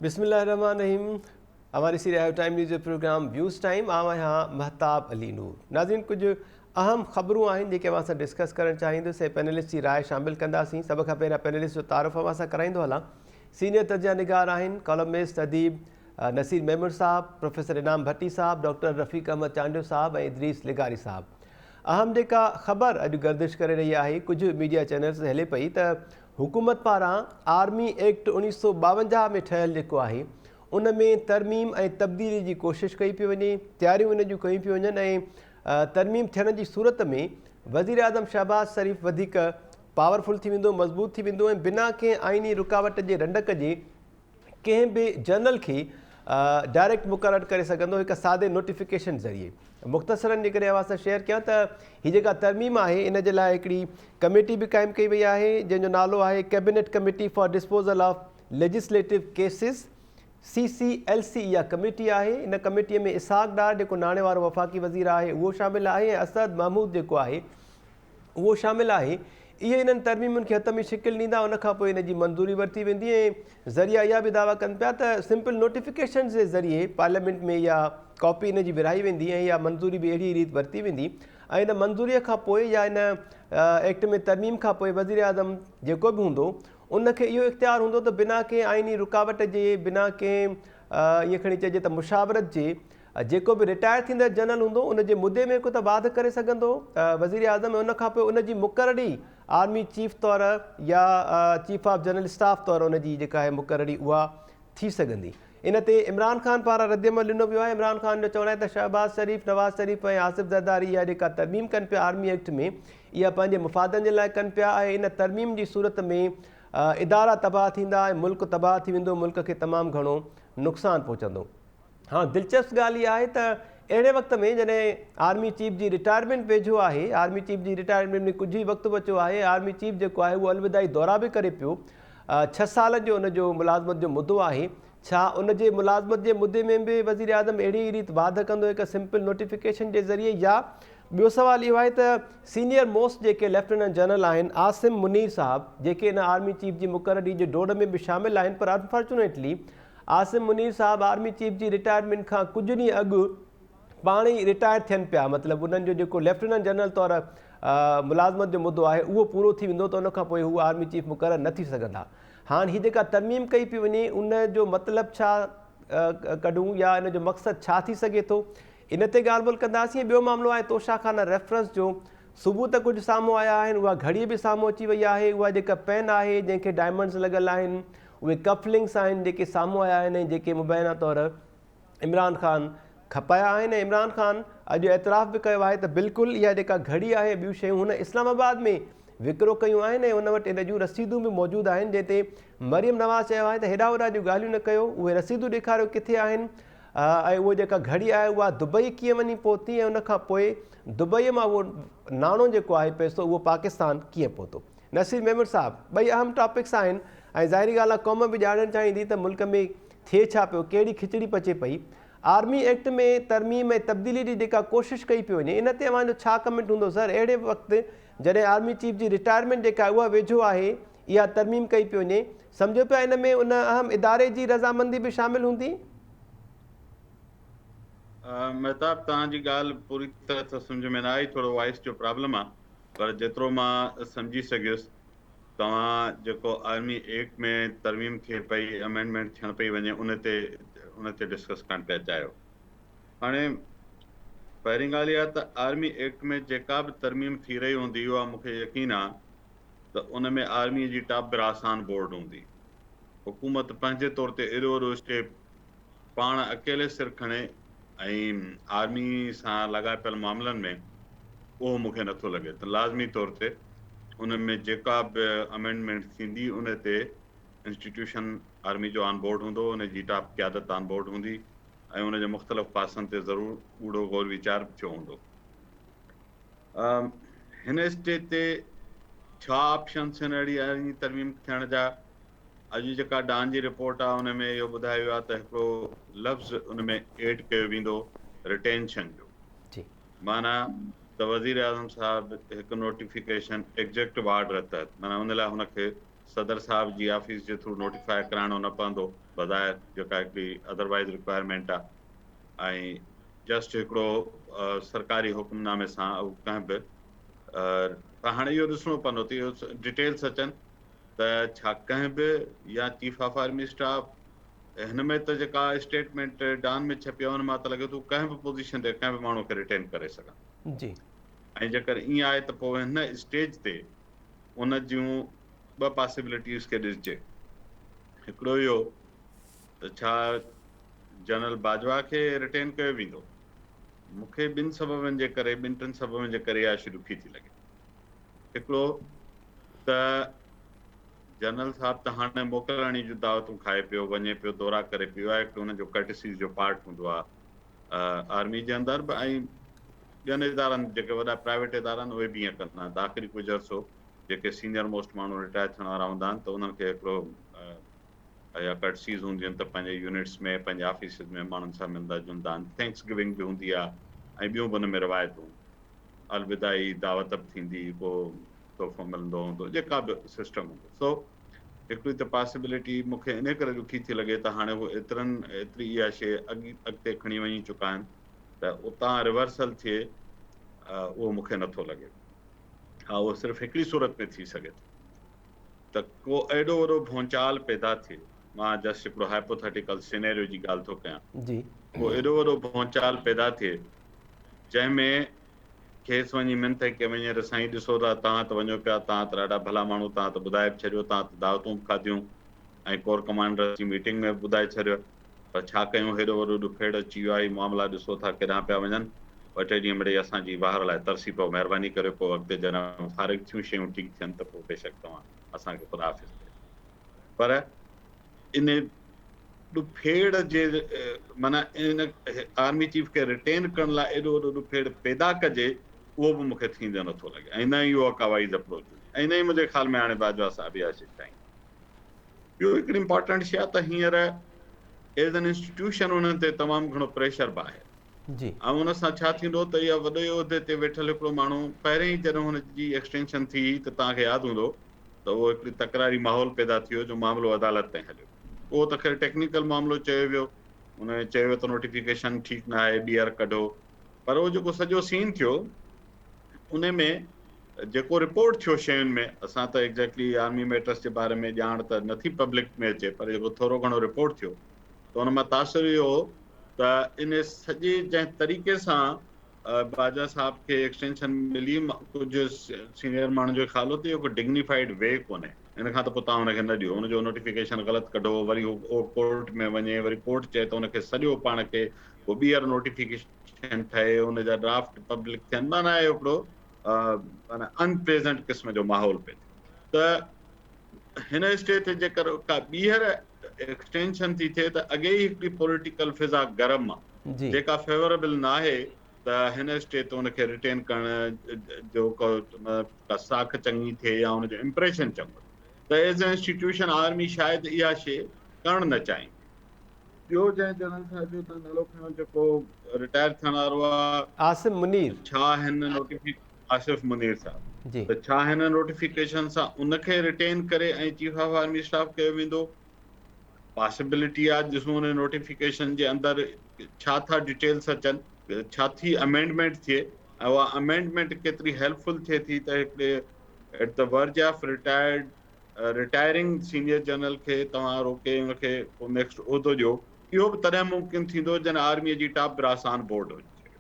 بسم الله الرحمٰن الرحيم اوهان ڏسي رهيا آهيو ٽائيم نيوز جو پروگرام ويوز ٽائيم آئون آهيان مهتاب علي نور ناظرين ڪجهه اهم خبرون آهن جيڪي اوهان سان ڊسڪس ڪرڻ چاهيندس ۽ پينلسٽ جي راء شامل ڪنداسين سڀ کان پهريان پينلسٽ جو تعارف اوهان سان ڪرائيندو هلان سينيئر تجزيه نگار آهن ڪالمسٽ اديب نصير ميمڻ صاحب پروفيسر انعام ڀٽي صاحب ڊاڪٽر رفيق احمد چانڊيو صاحب ۽ ادريس لغاري صاحب اهم جيڪا خبر اڄ گردش ڪري رهي آهي ڪجهه ميڊيا چينلز تي هلي پئي ته حڪومت پاران آرمي ايڪٽ 1952 ۾ ٺهيل جيڪو آهي ان ۾ ترميم ۽ تبديلي جي ڪوشش ڪئي پئي وڃي، تياريون ان جون ڪيون پيون وڃن ۽ ترميم ٿيڻ جي صورت ۾ وزيراعظم شهباز شريف وڌيڪ پاورفل ٿي ويندو، مضبوط ٿي ويندو ۽ بنا ڪنهن آئيني رڪاوٽ جي رنڊڪ جي ڪنهن به جنرل کي ڊائريڪٽ مقرر ڪري سگهندو هڪ سادي نوٽيفڪيشن ذريعي. مختصرن جيڪڏهن اوهان سان شيئر ڪيان ته هي جيڪا ترميم آهي ان جي لاء هڪڙي ڪميٽي به قائم ڪئي وئي آهي جنهن جو نالو آهي cabinet committee for disposal of legislative cases, C C L C, اها ڪميٽي آهي ان ڪميٽي ۾ اسحاق ڊار جيڪو ناڻي وارو وفاقي وزير آهي اهو شامل آهي ۽ اسعد محمود جيڪو آهي اهو شامل آهي. اهي انهن ترميمن کي حتمي شڪل ڏيندا، ان کان پوء ان جي منظوري ورتي ويندي ۽ ذريعا اها به دعويٰ ڪن پيا ته سمپل نوٽيفڪيشنز جي ذريعي پارليامينٽ ۾ اها ڪاپي ان جي ورهائي ويندي ۽ اها منظوري به اهڙي ريت ورتي ويندي ۽ ان منظوري کان پوء يا ان ايڪٽ ۾ ترميم کان پوء وزيراعظم جيڪو به هوندو ان کي اهو اختيار هوندو ته بنا ڪنهن آئيني رڪاوٽ جي بنا ڪنهن ائين کڻي چئجي ته مشاورت جي جيڪو به رٽائر ٿيندڙ جنرل هوندو ان جي مدي ۾ هڪ ته واڌ ڪري سگهندو وزيراعظم ۽ ان کان پوء ان جي مقرري آرمي چيف طور يا چيف آف جنرل اسٽاف طور ان جي جيڪا آهي مقرري اها ٿي سگهندي. ان تي عمران خان پاران ردعمل ڏنو ويو آهي. عمران خان جو چوڻ آهي ته شهباز شريف، نواز شريف ۽ آصف زرداري اها جيڪا ترميم ڪن پيا آرمي ايڪٽ ۾ اها پنهنجي مفادن جي لاء ڪن پيا ۽ ان ترميم جي صورت ۾ ادارا تباهه ٿيندا ۽ ملڪ تباهه ٿي ويندو، ملڪ کي تمام گهڻو نقصان پهچندو. ها دلچسپ ڳالهه اها آهي ته اهڙي وقت ۾ جڏهن آرمي چيف جي رٽائرمينٽ ويجهو آهي، آرمي چيف جي رٽائرمينٽ ۾ ڪجهه ئي وقت بچيو آهي، آرمي چيف جيڪو آهي اهو الوداعي دورا به ڪري پيو، ڇهه سالن جو ان جو ملازمت جو مدو آهي، ڇا ان جي ملازمت جي مدي ۾ به وزيراعظم اهڙي ئي ريت واڌ ڪندو هڪ سمپل نوٽيفڪيشن جي ذريعي يا ٻيو سوال اهو آهي ته سينيئر موسٽ جيڪي ليفٽيننٽ جنرل آهن عاصم منير صاحب جيڪي ان آرمي چيف جي مقرري جي ڊوڙ ۾ به شامل آهن پر انفارچونيٽلي عاصم منير صاحب آرمي چيف جي رٽائرمينٽ کان ڪجهه ڏينهن اڳ پاڻ ئي رٽائر ٿين پيا مطلب انهن جو جيڪو ليفٽيننٽ جنرل طور ملازمت جو مدو آهي اهو پورو ٿي ويندو ته ان کان پوء هو آرمي چيف مقرر نه ٿي سگهندا هاڻ هي جيڪا ترميم ڪئي پئي وڃي ان جو مطلب ڇا ڪڍون يا ان جو مقصد ڇا ٿي سگهي ٿو ان تي ڳالهه ٻولهه ڪنداسين ٻيو معاملو آهي توشا خانه ريفرنس جو ثبوت ڪجهه سامهون آيا آهن اها گهڙي به سامهون اچي وئي آهي اها جيڪا پين آهي جنهن کي ڊائمنڊز لڳل آهن اهي ڪف لنڪس آهن جيڪي سامهون آيا آهن ۽ جيڪي مبينا طور عمران خان کپايا آهن ۽ عمران خان اڄ اعتراف به ڪيو آهي ته بلڪل اها جيڪا گهڙي آهي ٻيون شيون هن اسلام آباد ۾ وڪرو ڪيون آهن ۽ ان وٽ ان جون رسيدون به موجود آهن جنهن تي مريم نواز چيو آهي ته هيڏا هوڏا جون ڳالهيون نه ڪيو اهي رسيدون ڏيکاريو ڪٿي آهن ۽ اهو جيڪا گهڙي آهي اها دبئي ڪيئن وڃي پهتي ۽ ان کان پوء دبئي مان اهو ناڻو جيڪو آهي پئسو اهو پاڪستان ڪيئن پهتو. نصير ميمڻ صاحب ٻئي اهم ٽاپڪس آهن ۽ ظاهري ڳالهه آهي قوم به ڄاڻڻ چاهيندي ته ملڪ ۾ ٿئي ڇا پيو ڪهڙي کچڙي پچي پئي آرمي ايڪٽ ۾ ترميم ۽ تبديلي جي جيڪا ڪوشش ڪئي پئي وڃي ان تي اوهان جو ڇا ڪمينٽ هوندو سر اهڙي وقت جڏهن آرمي چيف جي رٽائرمينٽ جيڪا آهي اها ويجهو آهي اها ترميم ڪئي پئي وڃي سمجهو پيا ان ۾ ان اهم اداري جي رضامندي به شامل هوندي. مهتاب توهان جي ڳالهه پوري طرح سان سمجهه ۾ نه آئي ٿورو وائس جو پرابلم آ پر جيترو مان سمجهي سگهيس توهان جيڪو آرمي ايڪٽ ۾ ترميم ٿئي پئي امينڊمينٽ ٿيڻ پئي وڃي ان تي ان تي ڊسڪس ڪرڻ پيا چاهيو هاڻي پهرين ڳالهه اها ته آرمي ايڪٽ ۾ جيڪا به ترميم ٿي رهي هوندي اها مون کي يقين آ ته ان ۾ آرمي جي ٽاپ براس آن بورڊ هوندي حڪومت پنهنجي طور تي ايڏو وڏو اسٽيپ پاڻ اڪيلي سر کڻي ۽ آرمي سان لاڳاپيل معاملن ۾ اهو مون کي نٿو لڳي ته لازمي طور تي ان ۾ جيڪا به امينڊمينٽ ٿيندي ان تي انسٽيٽيوشن آرمي جو آن بورڊ هوندو ان جي ٽاپ قيادت آن بورڊ هوندي ۽ ان جي مختلف پاسن تي ضرور ڳوڙهو غور ويچار به ٿيو هوندو. هن اسٽيج تي ڇا آپشنس آهن اهڙي آئيني ترميم ٿيڻ جا؟ اڄ جيڪا ڊان جي رپورٽ آهي ان ۾ اهو ٻڌايو ويو آهي ته هڪڙو لفظ ان ۾ ايڊ ڪيو ويندو ريٽينشن جو معنيٰ ته وزيراعظم صاحب هڪ نوٽيفڪيشن ايگزيڪٽو آرڊر تحت معنيٰ ان لاء هن کي صدر صاحب جي آفيس جي ٿرو نوٽيفاء ڪرائڻو نه پوندو بظاهر جيڪا هڪڙي ادروائيز رڪوائرمينٽ آهي ۽ جسٽ هڪڙو سرڪاري حڪم نامي سان اهو ڪنهن به پر هاڻي اهو ڏسڻو پوندو ته اهو ڊيٽيلس اچن ته ڇا ڪنهن به يا چيف آف آرمي اسٽاف هن ۾ ته جيڪا اسٽيٽمينٽ ڊان ۾ ڇپي آهي ان مان ته لڳي ٿو ڪنهن به پوزيشن تي ڪنهن به ماڻهو کي ريٽين ڪري سگهن جي. ۽ جيڪر ائين آهي ته پوء هن اسٽيج تي ان جون ٻه پاسيبلٽيز کي ڏسجي. هڪڙو اهو ته ڇا جنرل باجوا کي ريٽين ڪيو ويندو؟ مون کي ٻن سببن جي ڪري، ٻن ٽن سببن جي ڪري اها شيء ڏکي ٿي لڳي. هڪڙو ته جنرل صاحب ته هاڻي موڪلاڻي جون دعوتون کائي پيو، وڃي پيو، دورا ڪري پيو، اها هڪڙو هن جو ڪرٽسيز جو پارٽ هوندو آهي آرمي جي اندر به ۽ ٻين ادارن جيڪي وڏا پرائيويٽ ادارا آهن اهي به ائين ڪندا آهن ته آخري ڪجهه عرصو جيڪي سينئر موسٽ ماڻهو رٽائر ٿيڻ وارا هوندا آهن ته انهن کي هڪڙو يا ڪرٽسيز هونديون آهن ته پنهنجي يونٽس ۾ پنهنجي آفيسز ۾ ماڻهن سان ملندا جلندا آهن thanks giving به هوندي آهي ۽ ٻيون به ان ۾ روايتون الوداعي دعوت به ٿيندي ڪو تحفو ملندو هوندو جيڪا به سسٽم هوندو سو هڪڙي ته پاسيبلٽي مون کي انهي ڪري ڏکي ٿي لڳي ته هاڻي هو ايترن ايتري اها شيء اڳتي کڻي وڃي چڪا آهن ته اتان ريورسل ٿئي اهو مون کي نٿو لڳي. ها اهو صرف هڪڙي صورت ۾ ٿي سگهي ٿو ته ڪو ايڏو وڏو ڀونچال پيدا ٿئي، مان جسٽ هڪڙو هائپوٿيٽيڪل سينيريو جي ڳالهه ٿو ڪيان، جي. ڪو ايڏو وڏو ڀونچال پيدا ٿئي جنهن ۾ کيس وڃي منٿ ڪئي وڃي ته سائين ڏسو ته توهان ته وڃو پيا، توهان ته ڏاڍا ڀلا ماڻهو، توهان ته ٻڌائي به ڇڏيو، توهان ته دعوتون به کاڌيون ۽ ڪور ڪمانڊرس جي ميٽنگ ۾ به ٻڌائي ڇڏيو پر ڇا ڪيون هيڏو وڏو ڏڦيڙ اچي ويو آهي، هي معاملا ڏسو ٿا ڪيڏانهن پيا وڃن، ٻه ٽي ڏينهن مڙئي اسان جي واهر لاء ترسي پئو، مهرباني ڪريو پوء اڳتي جڏهن فارغ ٿيون شيون ٺيڪ ٿين ته پوء بيشڪ توهان اسان کي خدا حافظ ڪريو. پر ان ڏڦيڙ جي معنيٰ ان آرمي چيف کي ريٽين ڪرڻ لاء ايڏو وڏو ڏڦيڙ پيدا ڪجي اهو به مون کي ٿيندي نٿو لڳي ۽ نه ئي اها ڪا وائيز اپروچ هجي ۽ نه ئي منهنجي خيال ۾ هاڻي باجوا صاحب اها شيء چاهيندا. ٻيو هڪڙي امپارٽنٽ شيء آهي ته هينئر ايز ان انسٽيٽيوشن انهن تي تمام گهڻو پريشر به آهي جي. ۽ ان سان ڇا ٿيندو ته اها وڏي عهدي تي ويٺل هڪڙو ماڻهو پهرين ئي جڏهن هن جي ايڪسٽينشن ٿي ته توهان کي ياد هوندو ته اهو هڪڙي تڪراري ماحول پيدا ٿي ويو جو معاملو عدالت تائين هليو. اهو ته خير ٽيڪنيڪل معاملو چيو ويو، ان ۾ چيو ويو ته نوٽيفڪيشن ٺيڪ نه آهي ٻيهر ڪڍو پر اهو جيڪو سڄو سين ٿيو ان ۾ جيڪو رپورٽ ٿيو شين ۾ اسان ته ايگزيڪٽلي آرمي ميٽرس جي باري ۾ ڄاڻ ته نٿي پبلڪ ۾ اچي پر جيڪو ٿورو گهڻو رپورٽ ٿيو ته ان مان تاثر اهو هو ته ان سڄي جنهن طريقي سان باجوا صاحب کي ايڪسٽينشن ملي ڪجهه سينيئر ماڻهن جو خيال هو ته اهو ڪو ڊگنيفائيڊ وي ڪونهي ان کان ته پوء توهان هن کي نه ڏيو ان جو نوٽيفڪيشن غلط ڪڍو وري هو ڪورٽ ۾ وڃي وري ڪورٽ چئي ته ان کي سڏيو پاڻ کي پوء ٻيهر نوٽيفڪيشن ٺهي ان جا ڊرافٽ پبلڪ ٿين معنيٰ اهو هڪڙو معنيٰ ان پليزنٽ قسم جو ماحول پئي ٿيو ته هن اسٽيج تي جيڪر ڪا ٻيهر ايڪسٽينشن ٿي ٿئي ته اڳي ئي هڪڙي پوليٽيڪل فضا گرم آ جي. جيڪا فيوربل ناهي ته هن اسٽيج تي ان کي ريٽين ڪرڻ جو ڪو ڪا ساک چڱي ٿئي يا ان جو امپريشن چڱو ٿئي ته ايز اي انسٽيٽيوشن آرمي شايد اها شيء ڪرڻ نه چاهيندي. ٻيو جنهن جنرل صاحب جو تان نالو کنيو جيڪو رٽائر ٿيڻ وارو آ عاصم منير. ڇا هن نوٽيفڪ آصف منير صاحب جي. ته ڇا هن نوٽيفڪيشن سان ان کي ريٽين ڪري ۽ چيف آف آرمي اسٽاف ڪيو ويندو؟ پاسيبلٽي آ ڏسون ان نوٽيفڪيشن جي اندر ڇا ٿا ڊيٽيلس اچن ڇا ٿي امينڊمينٽ ٿئي ۽ اها امينڊمينٽ ڪيتري هيلپ فل ٿئي ٿي ته هڪڙي at the verge of retired retiring senior general کي توهان روڪي ان کي ڪو نيڪسٽ عهدو ڏيو اهو به تڏهن ممڪن ٿيندو جڏهن آرمي جي ٽاپ براس آن بورڊ هجي.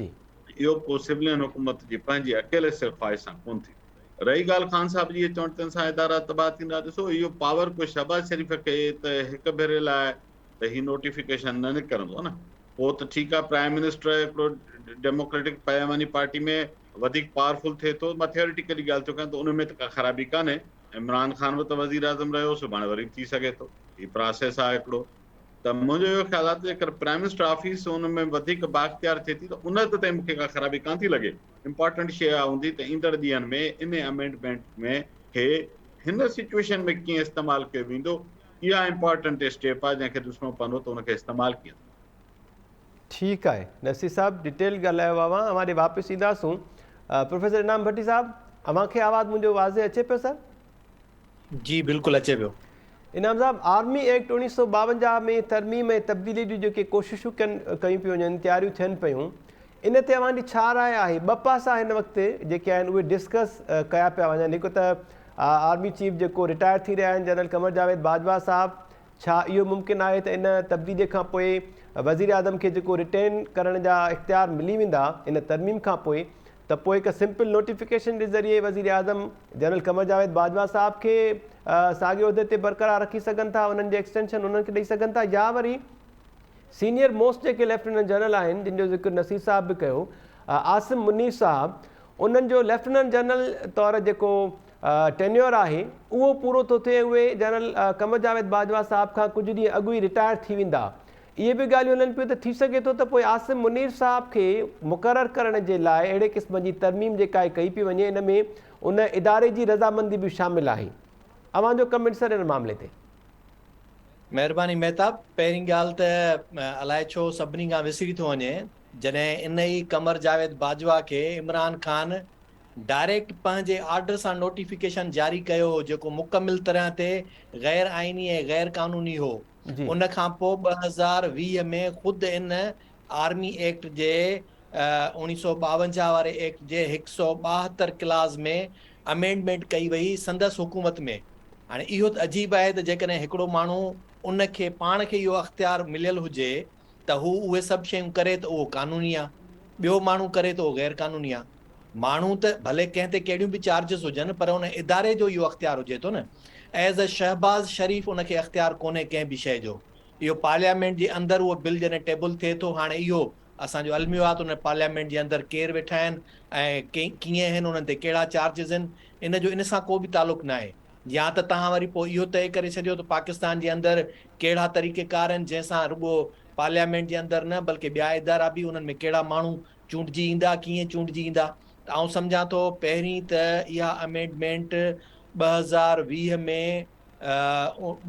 جي. اهو ڪو سولين حڪومت جي پنهنجي اڪيلي سر خواهش سان ڪونه ٿيندو. رهي ڳالهه خان صاحب جي چوڻ تن سان ادارا تباهه ٿيندا ڏسو اهو پاور ڪو شهباز شريف کي ته هڪ ڀيري لاء ته هي نوٽيفڪيشن نه نڪرندو نه پوء ته ٺيڪ آهي پرائم منسٽر هڪڙو ڊيموڪريٽڪ پارلياماني پارٽي ۾ وڌيڪ پاورفل ٿئي ٿو مان ٿيوريٽيڪلي ڳالهه ٿو ڪيان ته ان ۾ ته ڪا خرابي ڪانهي عمران خان به ته وزير اعظم رهيو سڀاڻي وري به ٿي سگهي ٿو هي پراسيس آهي هڪڙو ته منهنجو اهو خيال آهي ته جيڪر پرائم منسٽر آفيس ان ۾ وڌيڪ بااختيار ٿئي ٿي ته ان حد تائين مون کي ڪا خرابي ڪانه ٿي لڳي. امپارٽنٽ شيء اها هوندي ته ايندڙ ڏينهن ۾ ان امينڊمينٽ ۾ کي هن سچوئيشن ۾ ڪيئن استعمال ڪيو ويندو اها امپارٽنٽ اسٽيپ آهي جنهن کي ڏسڻو پوندو ته ان کي استعمال ڪيئن ٿو. ٺيڪ آهي نصير صاحب ڊيٽيل ڳالهايو اوهان اوهان ڏي واپس اينداسون پروفيسر انعام ڀٽي صاحب اوهان کي آواز منهنجو واضح اچي پيو سر؟ جي بلڪل اچي پيو. انعام صاحب آرمي ايڪٽ 1952 ۾ ترميم ۽ تبديلي جون جيڪي ڪوششون ڪن ڪيون پيون وڃن تياريون ٿين پيون ان تي اوهان جي ڇا راء آهي ٻه پاسا هن وقت جيڪي آهن اهي ڊسڪس ڪيا پيا وڃن هڪ ته آرمي چيف جيڪو رٽائر ٿي رهيا آهن جنرل قمر جاويد باجوا صاحب ڇا اهو ممڪن آهي ته ان تبديلي کان پوء وزيراعظم کي جيڪو رٽين ڪرڻ جا اختيار ملي ويندا ان ترميم کان پوء ته پوء هڪ سمپل نوٽيفڪيشن جي ذريعي وزيراعظم جنرل قمر جاويد باجوا صاحب کي ساڳئي عهدي تي برقرار رکي سگهن ٿا انهن جي ايڪسٽينشن انهن کي ڏئي سگهن ٿا يا وري سينيئر موسٽ جيڪي ليفٽيننٽ جنرل آهن جن جو ذڪر نصير صاحب به ڪيو عاصم منير صاحب انهن جو ليفٽيننٽ جنرل طور جيڪو ٽينيور آهي اهو پورو ٿو ٿئي اهي جنرل قمر جاويد باجوا صاحب کان ڪجهه ڏينهن اڳ ئي رٽائر ٿي ويندا. اهي به ڳالهيون هلن پيون ته ٿي سگهي ٿو ته پوء عاصم منير صاحب کي مقرر ڪرڻ جي لاء اهڙي قسم جي ترميم جيڪا ڪئي پئي وڃي ان ۾ ان اداري جي رضامندي به شامل آهي. اوهان جو ڪمينٽ سر ان معاملي تي. مهرباني مهتاب، پهرين ڳالهه ته الائي ڇو سڀني کان وسري ٿو وڃي جڏهن ان ئي قمر جاويد باجوا کي عمران خان ڊائريڪٽ پنهنجي آرڊر سان نوٽيفڪيشن جاري ڪيو هو جيڪو مڪمل طرح تي غير آئيني ۽ غير قانوني هو ان کان پوء 2020 ۾ خود ان آرمي ايڪٽ جي 1952 واري ايڪٽ جي 172 ڪلاز ۾ امينڊمينٽ ڪئي وئي سندس حڪومت ۾ هاڻي اهو ته عجيب آهي ته جيڪڏهن هڪڙو ماڻهو ان کي پاڻ کي اهو اختيار مليل هجي ته هو اهي سڀ شيون ڪري ته اهو قانوني آ، ٻيو ماڻهو ڪري ته اهو غير قانوني آ. ماڻهو ته ڀلي ڪنهن تي ڪهڙيون به چارجز هجن پر ان اداري جو اهو اختيار هجي ٿو نه. ايز ا شهباز شريف ان کي اختيار ڪونهي ڪنهن به شيء جو. اهو پارليامينٽ جي اندر اهو بل جڏهن ٽيبل ٿئي ٿو هاڻي اهو اسان جو الميو آ ته ان پارليامينٽ جي اندر ڪير ويٺا آهن ۽ ڪيئن آهن انهن تي ڪهڙا چارجز آهن ان جو ان سان ڪو به تعلق ناهي. يا ته توهان وري پوء اهو طئي ڪري ڇڏيو ته پاڪستان جي اندر ڪهڙا طريقيڪار آهن جنهن سان رڳو پارليامينٽ جي اندر نه بلڪه ٻيا ادارا به انهن ۾ ڪهڙا ماڻهو چونڊجي ايندا ڪيئن چونڊجي ايندا ته آئون سمجهان ٿو پهرين ته اها امينڊمينٽ 2020 ۾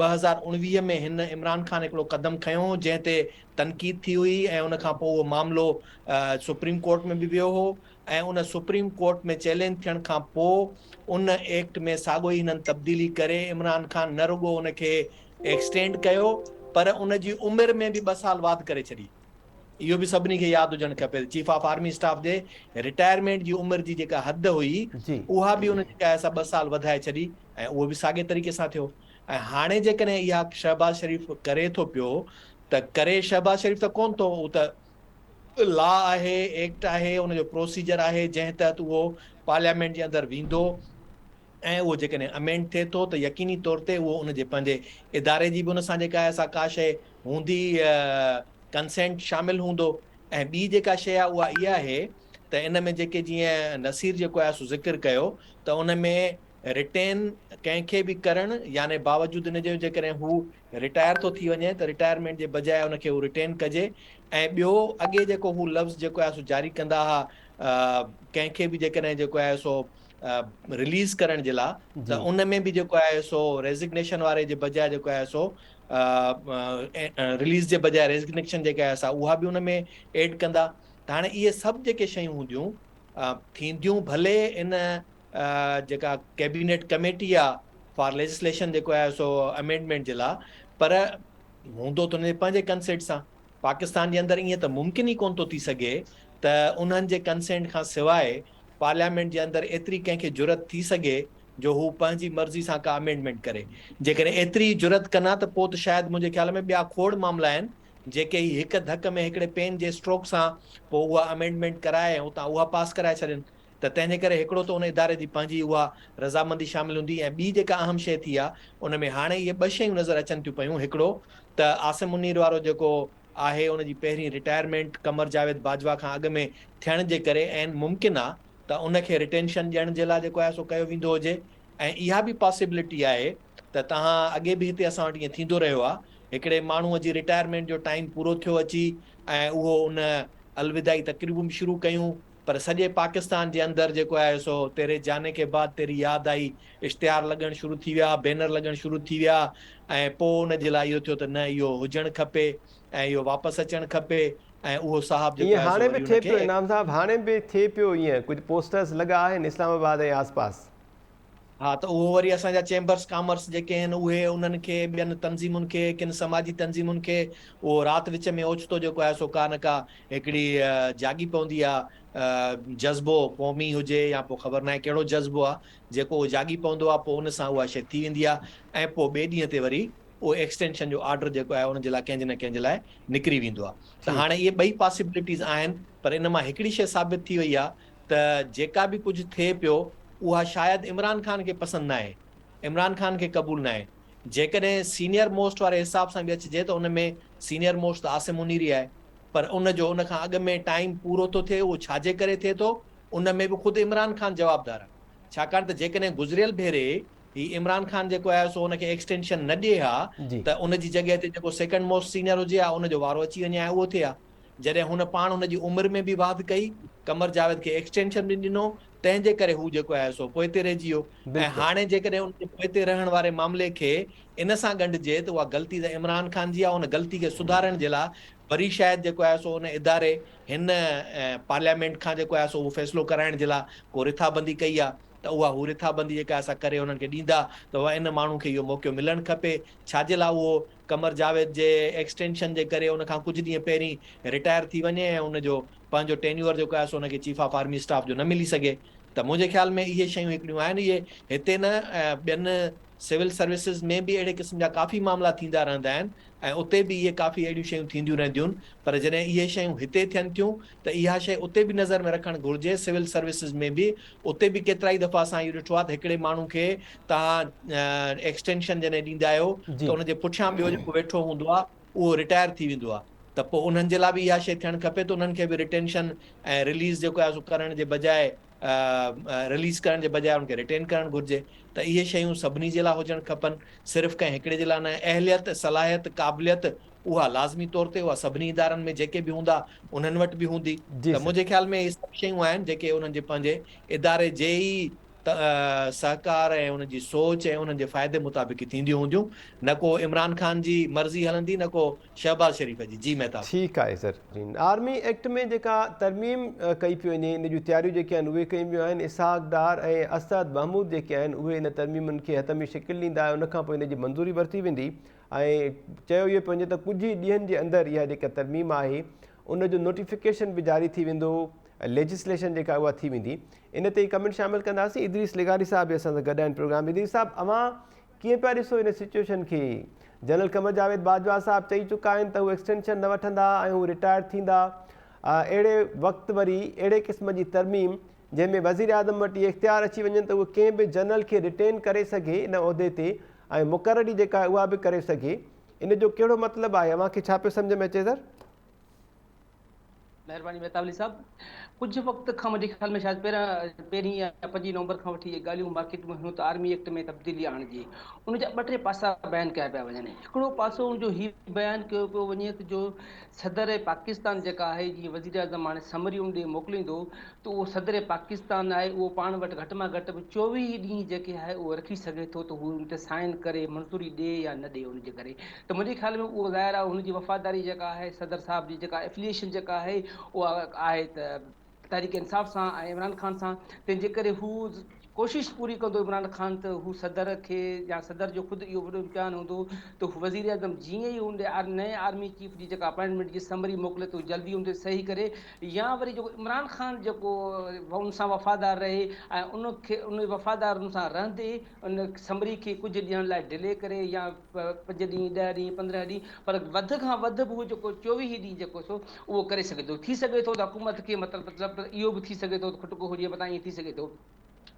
2019 ۾ هن عمران خان هڪڙو قدم کنيو هو جنهن تي تنقيد ٿي هئي ۽ ان کان پوء اهو معاملو سپريم ڪورٽ ۾ به ويو هو ۽ ان سپريم ڪورٽ ۾ چئلينج ٿيڻ کان پوء ان ايڪٽ ۾ ساڳو ئي هنن تبديلي ڪري عمران خان نه رڳو ان کي ايڪسٽينڊ ڪيو پر ان جي عمر ۾ به ٻه سال واڌ ڪري ڇڏي. اهو به سڀني کي ياد هجڻ کپي ته چيف آف آرمي اسٽاف جي رٽائرمينٽ جي عمر جي جيڪا حد هئي اها به ان جيڪا آهي سا ٻه سال وڌائي ڇڏي ۽ اهو به ساڳي طريقي سان ٿيو ۽ هاڻي جيڪڏهن اها شهباز شريف ڪري ٿو پيو ته ڪري شهباز شريف ته ڪونه ٿو هو ته لا آهي، ايڪٽ آهي، ان جو پروسيجر آهي جنهن تحت اهو پارليامينٽ جي اندر ويندو ۽ اهو جيڪڏهن امينڊ ٿئي ٿو ته يقيني طور تي اهو ان جي پنهنجي اداري جي به ان سان جيڪا آهي سا ڪا شيء هوندي ڪنسينٽ شامل هوندو ۽ ٻي جيڪا شيء آهي اها اها آهي ته ان ۾ جيڪي جيئن نصير جيڪو آهي سو ذڪر ڪيو ته ان ۾ رٽين ڪنهن کي به ڪرڻ يعني باوجود ان جي جيڪڏهن هو رٽائر ٿو ٿي وڃي ته رٽائرمينٽ جي بجاء ان کي هو رٽين ڪجي ۽ ٻيو اڳي جيڪو هو لفظ جيڪو آهي سو جاري ڪندا ها ڪنهن کي به جيڪڏهن جيڪو آهي سو رليز ڪرڻ جي لا ته ان ۾ به جيڪو آهي سو ريزگنيشن واري جي بجاء جيڪو آهي سو رليز جي بجاء ريزگنيشن جيڪا آهي سا اها به ان ۾ ايڊ ڪندا ته هاڻي اهي سڀ جيڪي شيون هونديون ٿينديون ڀلي ان جيڪا ڪيبينيٽ ڪميٽي آ فار ليجسليشن جيڪو آهي سو امينڊمينٽ جي لا پر هوندو ته ان جي پنهنجي ڪنسينٽ سان پاڪستان جي اندر ائين ته ممڪن ئي ڪون ٿو ٿي سگهي ته انهن جي ڪنسينٽ کان سواء پارليامينٽ جي اندر ايتري ڪنهن کي جرئت ٿي سگهي جو هو پنهنجي مرضي سان ڪا امينڊمينٽ ڪري جيڪڏهن ايتري جرئت ڪن ها ته پوء ته شايد منهنجي خيال ۾ ٻيا کوڙ معاملا آهن جيڪي هي هڪ ڌڪ ۾ هڪڙي پين جي اسٽروڪ سان پوء اها امينڊمينٽ ڪرائي ۽ اتان اها پاس ڪرائي ڇڏين ته تنهن جي ڪري هڪڙو ته ان اداري جي پنهنجي اها رضامندي شامل هوندي ۽ ٻي جيڪا اهم شيء ٿي آ ان ۾ هاڻي اهي ٻه شيون نظر اچن ٿيون پيون هڪڙو ته عاصم منير وارو جيڪو آهي ان جي پهرين رٽائرمينٽ قمر جاويد باجوا کان اڳ ۾ ٿيڻ جي ڪري عين ممڪن آ ته ان کي رٽينشن ڏيڻ جي لاء جيڪو آهي سو ڪيو ويندو هجي ۽ اها به پاسيبلٽي آهي ته توهان اڳي به هتي اسان وٽ ائين ٿيندو رهيو آ هڪڙي ماڻهو جي رٽائرمينٽ جو ٽائيم پورو ٿيو اچي ۽ اهو ان الوداعي تقريبون به شروع ڪيون پر سڄي پاڪستان جي اندر جيڪو آهي سو تيري جاني ڪي بعد تيري ياد آئي اشتهار لڳڻ شروع ٿي ويا، بينر لڳڻ شروع ٿي ويا ۽ پوء ان جي لاء اهو ٿيو ته نه اهو هجڻ کپي ۽ اهو واپس اچڻ کپي ۽ اهو صاحب جيڪو ائين آهي سو هاڻي به وري ٿئي ان کي پيو انعام صاحب هاڻي به ٿئي پيو ائين ڪجهه پوسٽرز لڳا آهن اسلام آباد ۽ آس پاس. ها ته اهو وري اسان جا چيمبرس ڪامرس جيڪي آهن اهي انهن کي ٻين تنظيمن کي ڪن سماجي تنظيمن کي اهو رات وچ ۾ اوچتو جيڪو آهي سو ڪا نه ڪا هڪڙي جاڳي پوندي آهي جذبو قومي هجي يا پوء خبر ناهي ڪهڙو جذبو آهي جيڪو اهو جاڳي پوندو آهي پوء ان سان اها شيء ٿي ويندي آهي ۽ پوء ٻئي ڏينهن تي وري اهو ايڪسٽينشن جو آرڊر جيڪو آهي ان جي لاء ڪنهن جي نه ڪنهن جي لاء نڪري ويندو آهي ته هاڻي اهي ٻئي پاسيبلٽيز آهن پر ان مان هڪڙي شيء ثابت ٿي وئي آهي ته جيڪا به ڪجهه ٿئي پيو اها شايد عمران خان کي پسند ناهي، عمران خان کي قبول ناهي. جيڪڏهن سينيئر موسٽ واري حساب سان به اچجي ته ان ۾ سينيئر موسٽ ته عاصم منير ئي آهي پر ان جو ان کان اڳ ۾ ٽائيم پورو ٿو ٿئي اهو ڇا جي ڪري ٿئي ٿو ان ۾ به خود عمران خان جوابدار آهي ڇاڪاڻ ته جيڪڏهن گذريل ڀيري هي عمران خان جيڪو آهي سو ان کي ايڪسٽينشن نه ڏئي ها ته ان جي جڳهه تي جيڪو سيڪنڊ موسٽ سينيئر هجي ها ان جو وارو اچي وڃي ها ۽ اهو ٿئي ها. جڏهن هن پاڻ هن جي عمر ۾ به واڌ ڪئي، قمر جاويد کي ايڪسٽينشن به ڏنو، تنهن جي ڪري هو جيڪو آهي سو پوئتي رهجي ويو ۽ هاڻي جيڪڏهن ان جي پوئتي رهڻ واري معاملي کي ان سان ڳنڍجي ته اها غلطي ته عمران خان جي آهي ان غلطي کي سڌارڻ جي لاء وري شايد جيڪو آهي سو ان اداري هن پارليامينٽ کان جيڪو آهي سو اهو فيصلو ڪرائڻ جي لاء ڪو رٿابندي ڪئي آهي ته اها هو رٿابندي جيڪا آهي سا ڪري انهن کي ڏيندا ته اها ان ماڻهو کي اهو موقعو ملڻ کپي ڇا جي لاء اهو قمر جاويد جي ايڪسٽينشن جي ڪري ان کان ڪجهه ڏينهن پهرين رٽائر ٿي وڃي ۽ ان جو پنهنجو ٽينيوئر جيڪو آهي سو ان کي چيف آف آرمي اسٽاف جو نه ملي سگهي ته منهنجي خيال ۾ اهي شيون هڪڙيون آهن اهي هتي نه ٻين سول سروسز ۾ به اهڙي قسم جا ڪافي معاملا ٿيندا رهندا آهن ۽ اتي به اهي ڪافي اهڙيون شيون ٿينديون رهنديون پر جڏهن اهي شيون هتي ٿين ٿيون ته اها شيء اتي به نظر ۾ رکڻ گهرجي، سول سروسز ۾ به اتي به ڪيترائي دفعا اسان اهو ڏٺو آهي ته هڪڙي ماڻهو کي توهان ايڪسٽينشن جڏهن ڏيندا آهيو ته ان جي پٺيان ٻيو جيڪو ويٺو هوندو آهي اهو رٽائر ٿي ويندو آهي ته پوء انهن جي لاء به اها شيء ٿيڻ کپي ته انهن کي به رٽينشن ۽ رليز جيڪو آهي سو ڪرڻ جي بجاء رليز ڪرڻ جي بجاء ان کي رٽين ڪرڻ گهرجي ته اهي شيون سڀني جي لاء هجڻ کپن صرف ڪنهن هڪڙي جي لاء نه اهليت صلاحيت قابليت اها لازمي طور تي اها سڀني ادارن ۾ جيڪي به هوندا انهن وٽ به هوندي ته منهنجي خيال ۾ اهي سڀ شيون آهن جيڪي انهن جي پنهنجي اداري جي ئي سهڪار ۽ انهن جي سوچ ۽ انهن جي فائدي مطابق ئي ٿينديون هونديون نه ڪو عمران خان جي مرضي هلندي نه ڪو شهباز شريف جي. جي مهتاب. ٺيڪ آهي سر. آرمي ايڪٽ ۾ جيڪا ترميم ڪئي پئي وڃي ان جون تياريون جيڪي آهن اهي ڪيون ويون آهن اسحاق ڊار ۽ اسعد محمود جيڪي آهن اهي ان ترميمن کي حتمي شڪل ڏيندا ۽ ان کان پوء ان جي منظوري ورتي ويندي ۽ چيو اهو پيو وڃي ته ڪجهه ئي ڏينهن جي اندر اها جيڪا ترميم آهي ان جو نوٽيفڪيشن به جاري ٿي ويندو ليجسليشن جيڪا اها ٿي ويندي ان تي ئي ڪمينٽ شامل ڪنداسين ادريس لغاري صاحب به اسان سان گڏ آهن پروگرام ادريس صاحب اوهان ڪيئن پيا ڏسو ان سچويشن کي جنرل قمر جاويد باجوا صاحب چئي چڪا آهن ته هو ايڪسٽينشن نه وٺندا ۽ هو رٽائرڊ ٿيندا اهڙي وقت وري اهڙي قسم جي ترميم جنهن ۾ وزيراعظم وٽ اهي اختيار اچي وڃن ته اهو ڪنهن به جنرل کي رٽين ڪري سگهي ان عهدي تي ۽ مقرري جيڪا آهي اها به ڪري سگهي ان جو ڪهڙو مطلب آهي اوهان کي ڇا پيو سمجهه ۾ اچي سر؟ مهرباني مهتاب علي صاحب ڪجهه وقت کان منهنجي خيال ۾ شايد پهريان پهرين يا پنجين نومبر کان وٺي اهي ڳالهيون مارڪيٽ ۾ هيون ته آرمي ايڪٽ ۾ تبديلي آڻجي ان جا ٻه ٽي پاسا بيان ڪيا پيا وڃن هڪڙو پاسو ان جو هي بيان ڪيو پيو وڃي ته جو صدر پاڪستان جيڪا آهي جيئن وزيراعظم هاڻي سمري ان ڏي موڪليندو ته اهو صدر پاڪستان آهي اهو پاڻ وٽ گهٽ مان گهٽ به 24 ڏينهن جيڪي آهي اهو رکي سگهي ٿو ته هو ان تي سائن ڪري منظوري ڏي يا نه ڏي ان جي ڪري ته منهنجي خيال ۾ اهو ظاهر آهي هن جي وفاداري جيڪا آهي صدر صاحب جي جيڪا افليئيشن جيڪا آهي اها آهي ته تحريڪ انصاف سان ۽ عمران خان سان تنهن جي ڪري هو ڪوشش پوري ڪندو عمران خان ته هو صدر کي يا صدر جو خود اهو وڏو امڪان هوندو ته هو وزيراعظم جيئن ئي ان نئين آرمي چيف جي جيڪا اپائنٽمينٽ جي سمري موڪلي ته هو جلدي ان تي صحيح ڪري يا وري جيڪو عمران خان جيڪو ان سان وفادار رهي ۽ ان کي ان وفادار ان سان رهندي ان سمري کي ڪجهه ڏينهن لاء ڊلي ڪري يا پنج ڏينهن ڏهه ڏينهن 15 ڏينهن پر وڌ کان وڌ به هو جيڪو 24 ڏينهن جيڪو سو اهو ڪري سگهي ٿو ٿي سگهي ٿو ته حڪومت کي مطلب مطلب اهو به ٿي سگهي ٿو ته کٽڪو هجي متان ائين ٿي سگهي ٿو.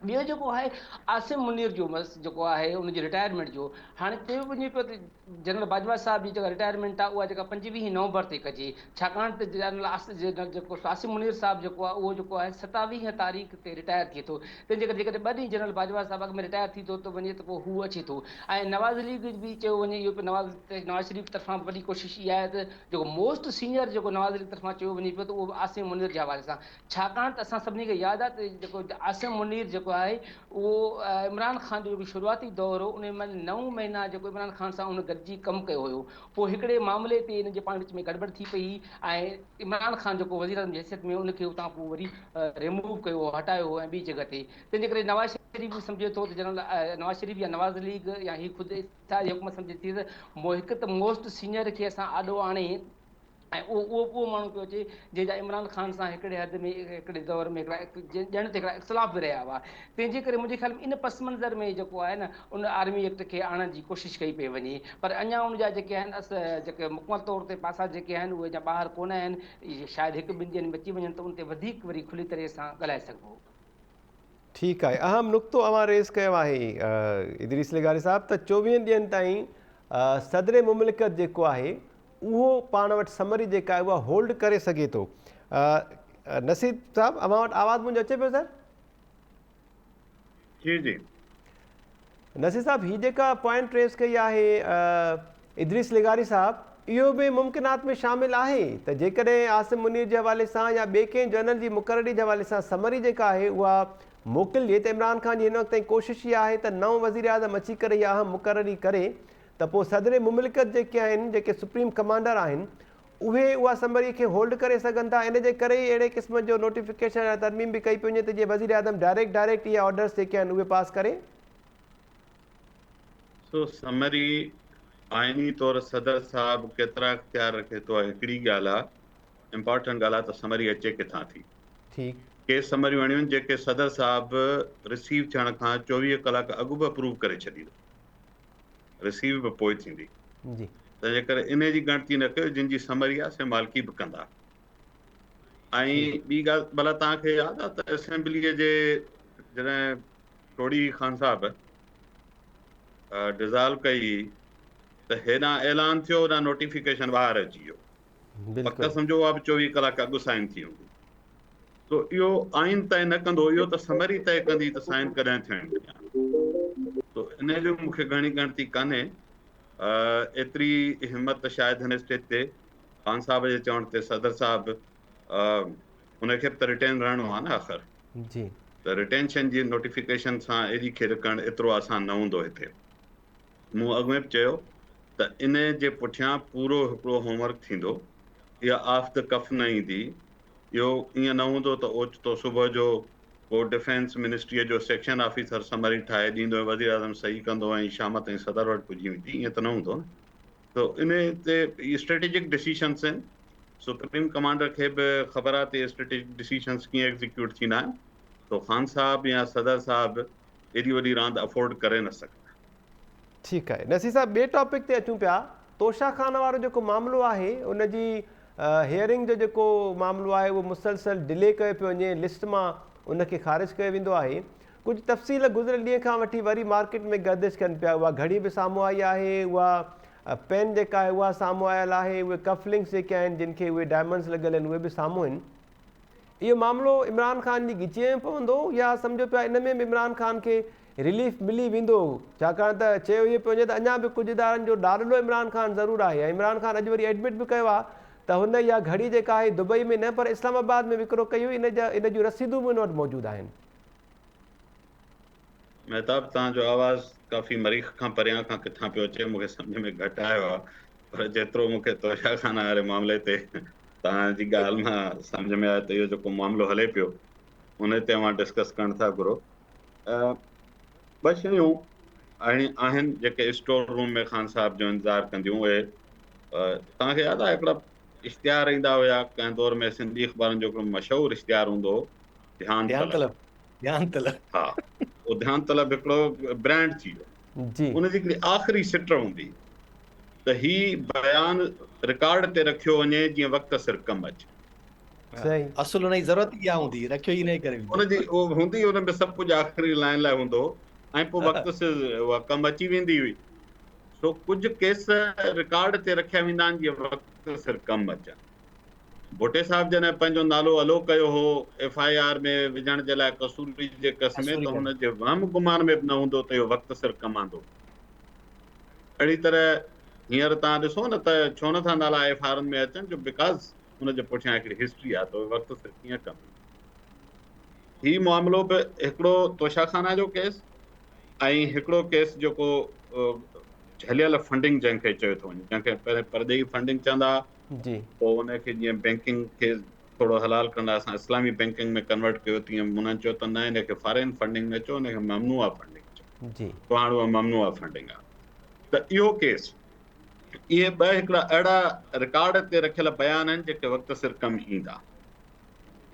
ٻيو جيڪو آهي عاصم منير جو مس جيڪو آهي ان جي رٽائرمينٽ جو هاڻي چيو وڃي پيو ته جنرل باجوا صاحب جي جيڪا رٽائرمينٽ آهي اها جيڪا 25 نومبر تي ڪجي ڇاڪاڻ ته جنرل جيڪو عاصم منير صاحب جيڪو آهي اهو جيڪو آهي 27 تاريخ تي رٽائر ٿئي ٿو تنهن جي ڪري جيڪڏهن ٻه ڏينهن جنرل باجوا صاحب اڳ ۾ رٽائر ٿي ٿو ته وڃي ته پوء هو اچي ٿو ۽ نواز ليگ به چيو وڃي اهو پيو نواز نواز شريف طرفان وڏي ڪوشش اها آهي ته جيڪو موسٽ سينئر جيڪو نواز ليگ طرفان چيو وڃي پيو ته اهو عاصم منير جي حوالي سان ڇاڪاڻ ته اسان سڀني کي ياد آهي ته جيڪو عاصم منير جيڪو آهي اهو عمران خان جو جيڪو شروعاتي دور هو ان مهل نو مهينا جيڪو عمران خان سان ان گڏجي ڪم ڪيو هيو پوء هڪڙي معاملي تي ان جي پاڻ وچ ۾ گڙٻڙ ٿي پئي ۽ عمران خان جيڪو وزيراعظم جي حيثيت ۾ ان کي اتان پوء وري ريموو ڪيو هو هٽايو هو ۽ ٻي جڳهه تي تنهن جي ڪري نواز شريف. شريف به سمجهي ٿو ته جنرل نواز شريف يا نواز ليگ يا هي خود اتحادي حڪومت سمجهي ٿي ته هڪ ته موسٽ سينئر کي اسان آڏو آڻي ۽ اهو اهو اهو ماڻهو پيو اچي جنهن جا عمران خان سان هڪڙي حد ۾ هڪڙي دور ۾ هڪڙا ڄڻ ته هڪڙا اختلاف به رهيا هئا تنهن جي ڪري منهنجي خيال ۾ ان پس منظر ۾ جيڪو آهي نه ان آرمي ايڪٽ کي آڻڻ جي ڪوشش ڪئي پئي وڃي پر اڃا ان جا جيڪي آهن اس جيڪي مڪمل طور تي پاسا جيڪي آهن اهي اڃا ٻاهر ڪونه آهن شايد هڪ ٻن ڏينهن ۾ اچي وڃن ته ان تي وڌيڪ وري کلي طرح سان ڳالهائي سگهبو. ٺيڪ آهي اهم نقطو اوهان ريز ڪيو آهي ادريس لغاري صاحب ته چوويهن ڏينهن تائين صدر مملڪت جيڪو آهي اهو پاڻ وٽ سمري جيڪا آهي اها هولڊ ڪري سگهي ٿو نصير صاحب اوهان وٽ آواز منهنجو اچي پيو سر؟ جي جي نصير صاحب هي جيڪا پوائنٽ ريز ڪئي آهي ادريس لغاري صاحب اهو به ممڪنات ۾ شامل آهي ته جيڪڏهن عاصم منير جي حوالي سان يا ٻئي ڪنهن جنرل جي مقرري جي حوالي سان سمري جيڪا آهي اها موڪلجي ته عمران خان جي هن وقت تائين ڪوشش اها آهي ته نئون وزيراعظم اچي ڪري اها اهم مقرري ڪري ته پوء صدر مملڪت جيڪي آهن جيڪي سپريم ڪمانڊر آهن اهي اها سمري کي هولڊ ڪري سگهن ٿا ان جي ڪري ئي اهڙي قسم جو نوٽيفڪيشن يا ترميم به ڪئي پئي وڃي ته جيئن وزيراعظم ڊائريڪٽ ڊائريڪٽ اهي آرڊرز جيڪي آهن اهي پاس ڪري. سو سمري آئيني طور صدر صاحب ڪيترا اختيار رکي ٿو اها هڪڙي ڳالهه آهي امپارٽنٽ ڳالهه آهي ته سمري اچي ڪٿان ٿي. ٺيڪ. ڪي سمريون اهڙيون آهن جيڪي صدر صاحب رسيو ٿيڻ کان 24 ڪلاڪ اڳ به اپروو ڪري ڇڏيندو رسيو به پوء ٿيندي. جي. تنهن جي ڪري انهي جي ڳڻتي نه ڪيو جن جي سمري آهي سي مالڪي به ڪندا. ۽ ٻي ڳالهه ڀلا توهان کي ياد آهي ته اسيمبليء جي جڏهن ٽوڙي خان صاحب ڊزالو ڪئي ته هيڏانهن اعلان ٿيو هوڏانهن نوٽيفڪيشن ٻاهر اچي ويو. پڪ سمجهو اها به 24 ڪلاڪ اڳ سائن ٿي هوندي. سو اهو آئين طئي نه ڪندو اهو ته سمري طئي ڪندي ته سائن ڪڏهن ٿيڻي آهي. سو ان جو مون کي گهڻي ڳڻتي ڪانهي. ايتري همت شايد هن اسٽيج تي خان صاحب جي چوڻ تي صدر صاحب ان کي به ته ريٽين رهڻو آهي نه آخر. جي. ته ريٽينشن جي نوٽيفڪيشن سان ايڏي کيڏ ڪرڻ ايترو آسان نه هوندو هتي. مون اڳ ۾ به چيو ته ان جي پٺيان پورو هڪڙو هوم ورڪ ٿيندو. اها آف the ڪف نه ايندي. اهو ائين نه هوندو ته اوچتو صبح جو ڪو ڊفينس منسٽريء جو سيڪشن آفيسر سمري ٺاهي ڏيندو ۽ وزيراعظم صحيح ڪندو ۽ شام تائين صدر وٽ پڄي ويندي. ائين ته نه هوندو نه. ته انهي تي اسٽريٽجڪ ڊسيشنس آهن. سپريم ڪمانڊر کي به خبر آهي ته اسٽريٽجڪ ڊسيشنس ڪيئن ايگزيڪيوٽ ٿيندا آهن. سو خان صاحب يا صدر صاحب ايڏي وڏي راند افورڊ ڪري نه سگهندا. ٺيڪ آهي نصير صاحب ٻئي ٽاپڪ تي اچون پيا توشا خان وارو جيڪو معاملو آهي ان جي هيئرنگ جو جيڪو معاملو آهي اهو مسلسل ڊلي ڪيو پيو وڃي لسٽ مان ان کي خارج ڪيو ويندو آهي ڪجهه تفصيل گذريل ڏينهن کان وٺي وري مارڪيٽ ۾ گردش ڪن پيا اها گهڙي به سامهون آئي آهي اها پين جيڪا آهي اها سامهون آيل آهي اهي ڪف لنڪس جيڪي آهن جن کي اهي ڊائمنڊز لڳل آهن اهي به سامهون آهن اهو معاملو عمران خان جي ڳچيء ۾ پوندو يا سمجهو پيا ان ۾ به عمران خان کي رليف ملي ويندو ڇاڪاڻ ته چيو اهو پيو وڃي ته اڃا به ڪجهه ادارن جو ڏاڏلو عمران خان ضرور آهي ۽ عمران خان اڄ وري ايڊمٽ به ڪيو آهي ته هن اها گهڙي جيڪا آهي دبئي ۾ نه پر اسلام آباد ۾ وڪرو ڪئي هئي ان جون رسيدون به ان وٽ موجود آهن. مهتاب توهان جو آواز ڪافي مريخ کان پريان کان ڪٿان پيو اچي مون کي سمجهه ۾ گهٽ آيو آهي پر جيترو مون کي توشا خانه واري معاملي تي توهان جي ڳالهه مان سمجهه ۾ آيو ته اهو جيڪو معاملو هلي پيو ان تي اوهان ڊسڪس ڪرڻ ٿا گهرو ٻه شيون اهڙيون آهن جيڪي اسٽور روم ۾ خان صاحب جو انتظار ڪنديون اهي توهان کي ياد آهي هڪڙا اشتهار ايندا هيا ڪنهن دور ۾ سنڌي اخبارن جو هڪڙو مشهور اشتهار هوندو هو ڌيان طلب ڌيان طلب ها اهو ڌيان طلب هڪڙو برانڊ ٿي ويو جي ان جي هڪڙي آخري سٽ هوندي ته هي بيان رڪارڊ تي رکيو وڃي جيئن وقت سر ڪم اچي. صحيح. اصل ان جي ضرورت ئي اها هوندي رکيو ئي انهي ڪري ويندو. ان جي اهو هوندي ان ۾ سڀ ڪجهه آخري لائين لاء هوندو هو ۽ پوء وقت سر اها ڪم اچي ويندي هئي. سو ڪجهه ڪيس رڪارڊ تي رکيا ويندا آهن جيئن وقت سر ڪم اچن. ڀٽي صاحب جڏهن پنهنجو نالو الو ڪيو هو ايف I R ۾ وجهڻ جي لاء قصوري جي ڪس ۾ ته هن جي وهم گمان ۾ به نه هوندو ته اهو وقت سر ڪم آندو. اهڙي طرح هينئر توهان ڏسو نه ته ڇو نه ٿا نالا ايف I آرن ۾ اچن جو because ان جي پٺيان هڪڙي هسٽري آهي ته اهي وقت سر ڪيئن ڪم ايندا. هي معاملو به هڪڙو توشا خانه جو ڪيس ۽ هڪڙو ڪيس جيڪو جهليل فنڊنگ جنهن کي چيو ٿو وڃي جنهن کي پهرين پرڏيهي فنڊنگ چوندا جي. پوء ان کي جيئن بينڪنگ کي ٿورو حلال ڪرڻ لاء اسان اسلامي بينڪنگ ۾ ڪنورٽ ڪيو تيئن انهن چيو ته نه ان کي فارين فنڊنگ نه چئو ان کي ممنوعه فنڊنگ چئو جي پوء هاڻ اها ممنوعه فنڊنگ آهي ته اهو ڪيس اهي ٻه هڪڙا اهڙا رڪارڊ تي رکيل بيان آهن جيڪي وقت سر ڪم ايندا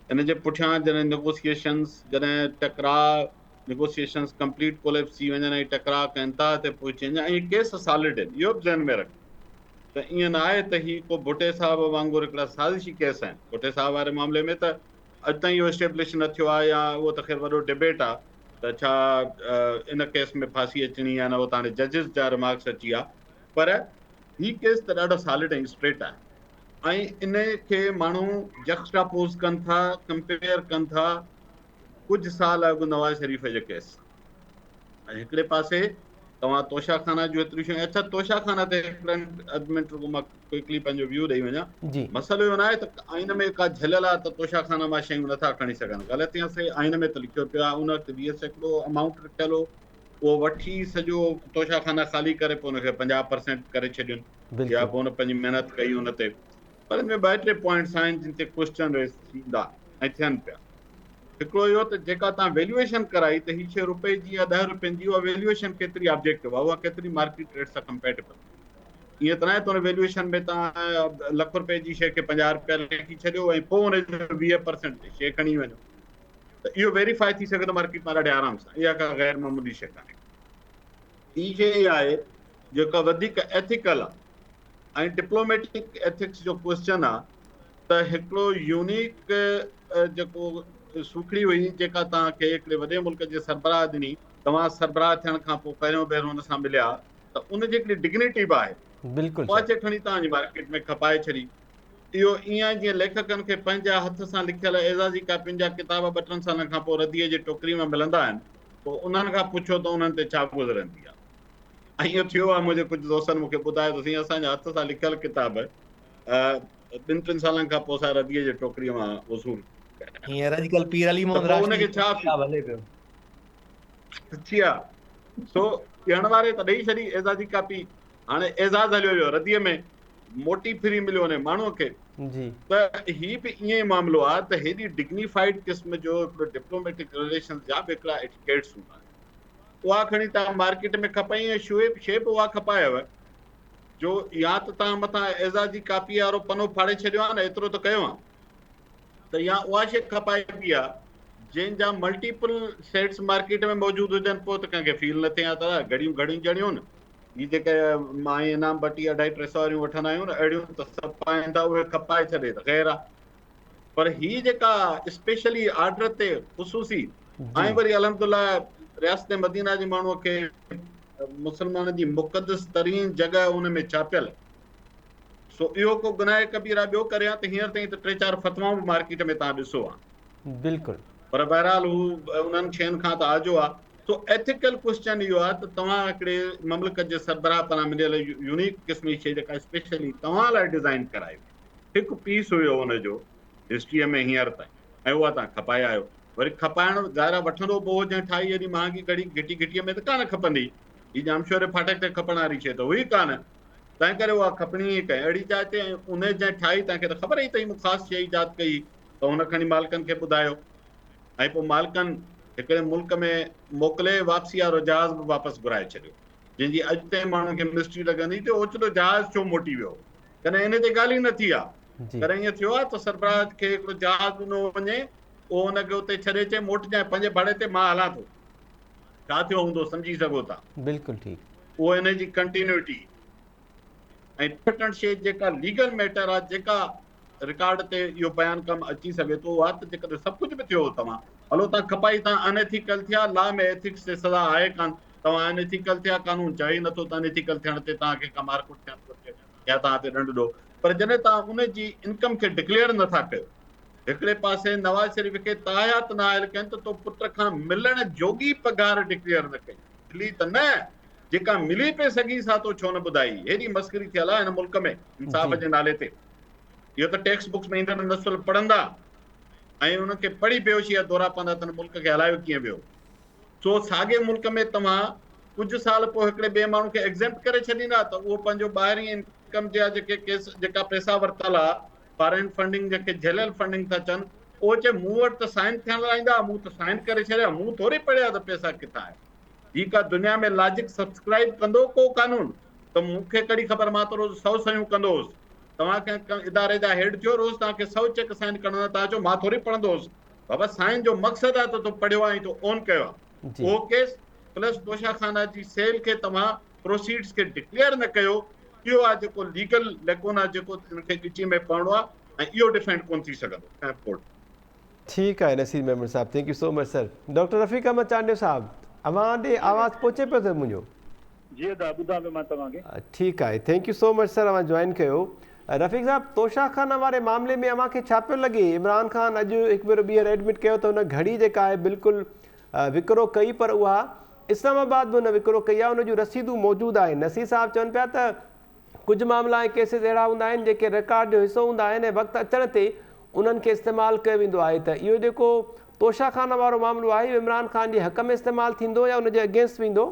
ان جي پٺيان جڏهن نيگوسيئيشنز جڏهن ٽڪراء نيگوسيئيشنز ڪمپليٽ ڪوليپس ٿي وڃن ۽ ٽڪراء ڪنهن انتها تي پهچي وڃن ۽ ڪيس سالڊ آهن اهو به ذهن ۾ رکو ته ائين نه آهي ته هي ڪو ڀٽي صاحب وانگر هڪڙا سازشي ڪيس آهن. ڀٽي صاحب واري معاملي ۾ ته اڄ تائين اهو اسٽيبلش نه ٿيو آهي يا اهو ته خير وڏو ڊبيٽ آهي ته ڇا ان ڪيس ۾ ڦاسي اچڻي يا نه اهو ته هاڻي ججز جا رمارڪس اچي ويا پر هي ڪيس ته ڏاڍو سالڊ ۽ اسٽريٽ آهي ۽ ان کي ماڻهو جڪسٽاپوز ڪن ٿا ڪمپيئر ڪن ٿا ڪجهه سال اڳ نواز شريف جي ڪيس سان. ۽ هڪڙي پاسي توهان توشا خانه جون ايتريون شيون اڇا توشا خانه تي هڪڙن اڌ منٽ رڳو مان ڪوئڪلي پنهنجو ويو ڏئي وڃان جي مسئلو اهو ناهي ته آئين ۾ ڪا جهليل آهي ته توشا خانه مان شيون نٿا کڻي سگهن غلط يا صحيح آئين ۾ ته لکيو پيو آهي ان وقت 20% امائونٽ رکيل هو اهو وٺي سڄو توشا خانه خالي ڪري پوء ان کي 50% ڪري ڇڏين يا بلڪل پوء ان پنهنجي محنت ڪئي ان تي پر ان ۾ ٻه ٽي پوائنٽس آهن جن تي ڪوئسچن ريز ٿيندا ۽ ٿين پيا هڪڙو اهو ته جيڪا توهان ويليوئيشن ڪرائي ته هي شيء رپئي جي يا 10 رپين جي اها ويليوئيشن ڪيتري آبجيڪٽو آهي اها ڪيتري مارڪيٽ ريٽ سان ڪمپيٽيبل ائين ته ناهي ته ان ويليوئيشن ۾ توهان لک رپئي جي شيء کي 50 رپيا لکي ڇڏيو ۽ پوء ان جو 20% تي شيء کڻي وڃو ته اهو ويريفائي ٿي سگهي ٿو مارڪيٽ مان ڏاڍي آرام سان اها ڪا غير معمولي شيء ڪانهي ٽين شيء اها آهي جيڪا وڌيڪ ايٿيڪل آهي ۽ ڊپلوميٽڪ ايٿڪس جو ڪوئسچن آهي ته هڪڙو يونيڪ جيڪو سوکڙي هئي جيڪا توهان کي هڪڙي وڏي ملڪ جي سربراهه ڏني، توهان سربراهه ٿيڻ کان پوء پهريون ڀيرو ان سان مليا ته ان جي هڪڙي ڊگنيٽي به آهي، بلڪل اها سر. شيء کڻي توهان جي مارڪيٽ ۾ کپائي ڇڏي. اهو ائين آهي جيئن ليکڪن کي پنهنجا هٿ سان لکيل اعزازي ڪاپين جا ڪتاب ٻه ٽن سالن کان پوء رديء جي ٽوڪري مان ملندا آهن، پوء انهن کان پڇو ته انهن تي ڇا گذرندي آهي. ۽ اهو ٿيو آهي منهنجي ڪجهه دوستن مون کي ٻڌايو ته سائين اسان جا هٿ سان لکيل ڪتاب ٻن ٽن سالن کان پوء اسان رديء جي ٽوڪريء مان وصول ڪيا. هينئر اڄڪلهه پير علي ته محمد پوء ان راشدي کي جو ڇا ڪتاب هلي پيو. ٿي آ سو ڏيڻ واري ته ڏئي ڇڏي اعزازي ڪاپي، هاڻي اعزاز هليو ويو رديء ۾، موٽي ڦري مليو انهي ماڻهوء کي. جي. ته هي به ائين ئي معاملو آ ته هيڏي ڊگنيفائيڊ قسم جو هڪڙو ڊپلوميٽڪ رليشنز جا به هڪڙا ايٽيڪيٽس هوندا آهن. اها کڻي توهان مارڪيٽ ۾ کپائي ۽ شيء به اها کپايو جو يا ته توهان مٿان اعزازي ڪاپيء وارو پنو ڦاڙي ڇڏيو آهي نه ايترو ته ڪيو آهي ته يا اها شيء کپائبي آهي جنهن جا ملٽيپل سيٽس مارڪيٽ ۾ موجود هجن پوء ته ڪنهن کي فيل نه ٿئي ها ته گهڙيون گهڙيون جڙيون نه هي جيڪي مان ۽ انعام ڀٽي اڍائي ٽي سئو واريون وٺندا آهيون نه اهڙيون ته سڀ پائين ٿا اهي کپائي ڇڏي ته خير آهي پر هي جيڪا اسپيشلي آرڊر تي خصوصي ۽ وري الحمدلله رياست مدينه جي ماڻهو کي مسلمانن جي مقدس ترين جڳهه ان ۾ ڇاپيل سو اهو ڪو گناهه ڪبيره ٻيو ڪريان ته هينئر تائين ته ٽي چار فتوائون به مارڪيٽ ۾ تان ڏسو ها بلڪل پر بهرحال هو انهن شين کان ته آجو آ سو ايٿيڪل ڪوئسچن اهو آ ته توهان هڪڙي مملڪت جي سربراهه پاران مليل يونيڪ قسم جي شيء جيڪا اسپيشلي توهان لاء ڊزائن ڪرائي وئي هڪ پيس هيو ان جو هسٽريء ۾ هينئر تائين ۽ اها توهان کپائي آيو. وري کپائڻ ظاهر آهي وٺندو به هو جنهن ٺاهي ايڏي مهانگي گهڙي گهٽي گهٽيء ۾ ته ڪانه کپندي. هي ڄامشوري ڦاٽڪ تي کپڻ واري شيء ته هئي ڪانه. تنهن ڪري اها کپڻي ئي ڪنهن اهڙي جاء تي ۽ ان جنهن ٺاهي تنهن کي ته خبر هئي ته هي مون خاص شيء ايجاد ڪئي ته هن کڻي مالڪن کي ٻڌايو ۽ پوء مالڪن هڪڙي ملڪ ۾ موڪلي واپسي وارو جهاز به واپس گهرائي ڇڏيو جنهن جي اڄ تائين ماڻهن کي مسٽري لڳندي ته اوچتو جهاز ڇو موٽي ويو. ڪڏهن ان تي ڳالهه ئي نه ٿي آ. ڪڏهن ائين ٿيو آ ته سربراهه کي هڪڙو جهاز ڏنو وڃي، اهو ان کي اتي ڇڏي اچي، موٽجانء پنهنجي ڀاڙي تي، مان هلان ٿو. ڇا ٿيو هوندو سمجهي سگهو ٿا. بلڪل ٺيڪ. اهو ان جي ڪنٽينيوٽي ۽ ڦٽڻ شيء جيڪا ليگل ميٽر آ، جيڪا رڪارڊ تي اهو بيان ڪم اچي سگهي ٿو اها ته جيڪڏهن سڀ ڪجهه به ٿيو هو توهان هلو تان کپائي تان ان ايٿيڪل ٿيا، لا ۾ ايٿڪس تي سزا آهي ڪانه. توهان ان ايٿيڪل ٿيا، قانون چوي ئي نٿو ته ان ايٿيڪل ٿيڻ تي توهان کي ڪا مارڪوٽ ٿيڻ گهرجي يا توهان تي ڏنڊ ڏو، پر جڏهن توهان ان جي انڪم کي ڊڪليئر نٿا ڪيو، هڪڙي پاسي نواز شريف کي تاحيات نااهل ڪين ته تو پٽ کان ملڻ جوڳي پگهار ڊڪليئر نه ڪئي، ملي ته نه، جيڪا ملي پئي سگهي سا تو ڇو نه ٻڌائي، هيڏي مسخري ٿيل آهي هن ملڪ ۾ انصاف جي نالي تي، اهو ته ٽيڪسٽ بڪس ۾ ايندڙ نسل پڙهندا ۽ انهن کي پڙهي بيهوشي جا دورا پوندا ته هن ملڪ کي هلايو ڪيئن ويو. سو ساڳئي ملڪ ۾ توهان ڪجهه سال پوء هڪڙي ٻئي ماڻهو کي ايگزيمپٽ ڪري ڇڏيندا ته اهو پنهنجو ٻاهرين انڪم جا جيڪي ڪيس جيڪا پئسا ورتل آ فارين فنڊنگ جنهن کي جهليل فنڊنگ ٿا چون اهو چئي مون وٽ ته سائن ٿيڻ لاء ايندا مون ته سائن ڪري ڇڏيا مون ٿوري پڙهيا ته پئسا ڪٿان آيا. هي ڪا دنيا ۾ لاجڪ سبسڪرائيب ڪندو ڪو قانون ته مون کي ڪهڙي خبر مان ته روز سئو صحيحون ڪندو هوس توهان ڪنهن اداري جا هيڊ ٿيو روز توهان کي سئو چيڪ سائن ڪرڻا توهان چئو مان ٿوري پڙهندو هوس بابا سائن جو مقصد آهي ته تو پڙهيو آهي ۽ تو اون ڪيو آهي اهو ڪيس پلس توشا خانه جي سيل کي توهان پروسيڊز کي ڊڪليئر نه ڪيو اهو آهي جيڪو ليگل ليڪون آهي جيڪو ان کي ڳچي ۾ پوڻو آهي ۽ اهو ڊفينڊ ڪونه ٿي سگهندو ڪنهن به ڪورٽ ۾. ٺيڪ آهي نصير ميمڻ صاحب thank you so much sir doctor Rafiq Ahmed Chandio صاحب اوهان ڏي آواز پهچي پيو ٿو منهنجو. جي ادا ٻڌان پيو مان توهان کي. ٺيڪ آهي thank you so much sir اوهان جوائن ڪيو رفيق صاحب توشا خانه واري معاملي ۾ اوهان کي ڇا پيو لڳي عمران خان اڄ هڪ ڀيرو ٻيهر ايڊمٽ ڪيو ته هن گهڙي جيڪا آهي بلڪل وڪرو ڪئي پر اها اسلام آباد ۾ هن وڪرو ڪئي آهي ان جون رسيدون موجود آهن نصير صاحب چون پيا ته ڪجهه معاملا ۽ ڪيسز اهڙا هوندا آهن جيڪي رڪارڊ جو حصو هوندا آهن ۽ وقت اچڻ تي انهن کي استعمال ڪيو ويندو آهي ته اهو جيڪو توشا خانه وارو معاملو آهي اهو عمران خان جي حق ۾ استعمال ٿيندو يا ان جي اگينسٽ ويندو؟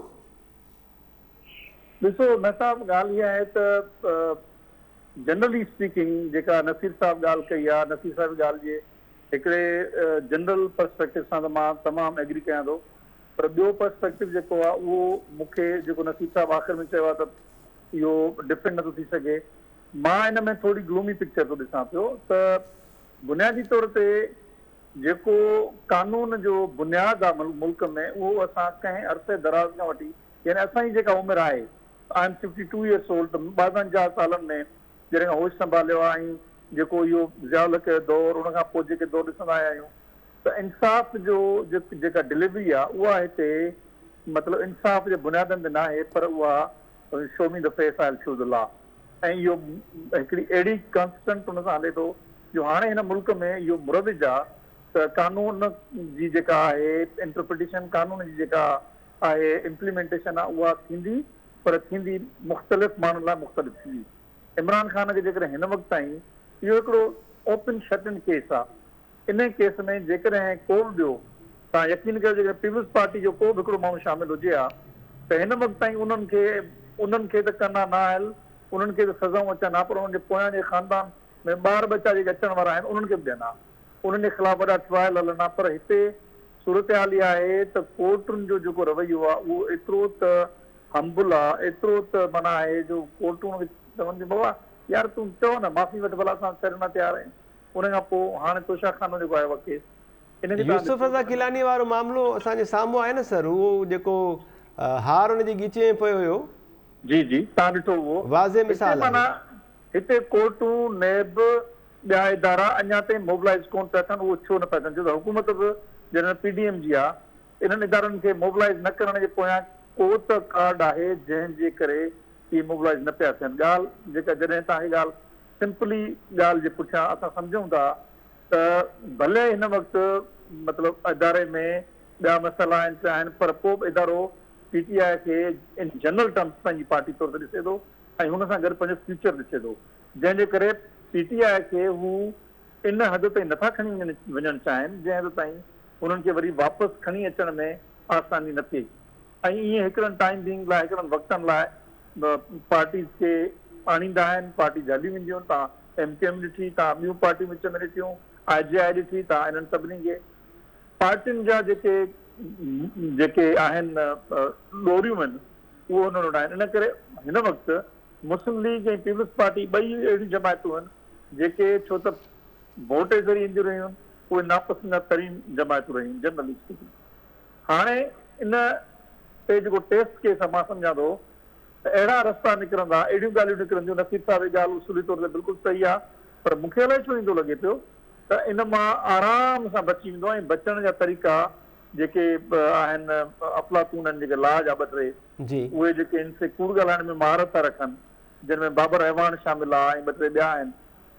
ڏسو مهتاب ڳالهه اها آهي ته جنرلي اسپيڪنگ جيڪا نصير صاحب ڳالهه ڪئي آهي نصير صاحب جي ڳالهه جي هڪڙي جنرل پرسپيڪٽو سان ته مان تمام ايگري ڪيان ٿو پر ٻيو پرسپيڪٽو جيڪو آهي اهو مون کي جيڪو نصير صاحب آخر ۾ چيو آهي ته اهو ڊفرنٽ نٿو ٿي سگهي مان ان ۾ ٿوري گلومي پڪچر ٿو ڏسان پيو ته بنيادي طور تي جيڪو قانون جو بنياد آهي ملڪ ۾ اهو اسان ڪنهن عرصي دراز کان وٺي يعني اسان جي جيڪا عمر آهي I am fifty two years old ته ٻاونجاهه سالن ۾ جڏهن کان هوش سنڀاليو آهي ۽ جيڪو اهو ضياء الحق جو دور ان کان پوء جيڪي دور ڏسندا آيا آهيون ته انصاف جو جيڪا ڊليوري آهي اها هتي مطلب انصاف جي بنيادن تي ناهي پر اها show me the face I will show the law ۽ اهو هڪڙي اهڙي ڪانسٽنٽ ان سان هلي ٿو جو هاڻي هن ملڪ ۾ اهو مروج آهي ته قانون جي جيڪا آهي انٽرپريٽيشن قانون جي جيڪا آهي امپليمينٽيشن آهي اها ٿيندي پر ٿيندي مختلف ماڻهن لاء مختلف ٿيندي. عمران خان کي جيڪڏهن هن وقت تائين اهو هڪڙو اوپن شٽ ان ڪيس آ انهي ڪيس ۾ جيڪڏهن ڪو به ٻيو توهان يقين ڪيو جيڪڏهن پيپلز پارٽي جو ڪو به هڪڙو ماڻهو شامل هجي ها ته هن وقت تائين انهن کي انهن کي ته ڪنا نه آيل انهن کي ته سزائون اچن ها پر انهن جي پويان جي خاندان ۾ ٻار ٻچا جيڪي اچڻ وارا آهن انهن کي به ڏين ها انهن جي خلاف وڏا ٽرائل هلن ها پر هتي صورتحال اها آهي ته ڪورٽن جو جيڪو رويو آ اهو ايترو ته همبل آ، ايترو ته معنيٰ آهي جو ڪورٽون ان کي چون ٿيون بابا يار تون چئو نه معافي وٺ ڀلا اسان ڇڏڻ لاء تيار آهيون. ان کان پوء هاڻي توشا خانو جيڪو آيو آ ڪيس ان کي توهان يوسف ڏسو رضا ته گيلاني وارو معاملو اسان جي سامهون آهي نه سر اهو جيڪو هار ان جي ڳچي ۾ پيو هيو. جي جي توهان ڏٺو اهو واضح هتي مثال آهي. معنيٰ هتي ڪورٽون نيب ٻيا ادارا اڃا تائين موبلائيز ڪونه پيا ٿين اهو ڇو نه پيا ٿين ڇو ته حڪومت به جڏهن پي ڊي ايم جي آ انهن ادارن کي موبلائيز نه ڪرڻ جي پويان ڪو ته ڪارڊ آهي جنهن جي ڪري اهي موبلائيز نه پيا ٿين. ڳالهه جيڪا جڏهن توهان کي ڳالهه سمپلي ڳالهه جي پٺيان اسان سمجهون ٿا ته ڀلي هن وقت مطلب اداري ۾ ٻيا مسئلا آهن پيا آهن پر پوء به ادارو پي ٽي آء کي ان جنرل ٽرمز پنهنجي پارٽي طور تي ڏسي ٿو ۽ هن سان گڏ پنهنجو فيوچر ڏسي ٿو جنهن جي ڪري پي ٽي آء کي هو ان حد تائين نٿا کڻي وڃڻ چاهين جنهن حد تائين انهن کي وري واپس کڻي اچڻ ۾ آساني نه ٿئي ۽ ائين هڪڙن ٽائيم بينگ لاء هڪڙن وقتن لاء پارٽيز کي آڻيندا آهن پارٽيز هليون وينديون آهن توهان ايم ڪيو ايم ڏٺي توهان ٻيون پارٽيون وچ ۾ ڏٺيون آء جي آء ڏٺي توهان انهن سڀني کي پارٽين جا جيڪي جيڪي آهن ڏوريون آهن اهو انهن وٽ آهن ان ڪري هن وقت مسلم ليگ ۽ پيپلز پارٽي ٻئي اهڙيون جماعتون آهن جيڪي ڇو ته ووٽ جي ذريعي اينديون رهيون آهن، اهي ناپسنديده ترين جماعتون رهيون آهن جنرلي اسپيڪنگ. هاڻي ان تي جيڪو ٽيسٽ ڪيس آهي مان سمجهان ٿو ته اهڙا رستا نڪرندا، اهڙيون ڳالهيون نڪرنديون، نصير صاحب جي ڳالهه اصولي طور تي بلڪل صحيح آهي پر مون کي الائي ڇو ائين ٿو لڳي پيو ته ان مان آرام سان بچي ويندو ۽ بچڻ جا طريقا جيڪي آهن افلاطون آهن جيڪي لا جا ٻه ٽي اهي جيڪي ان سي ڪوڙ ڳالهائڻ ۾ مهارت ٿا رکن جن ۾ بابر اعواڻ شامل آ ۽ ٻه ٽي ٻيا آهن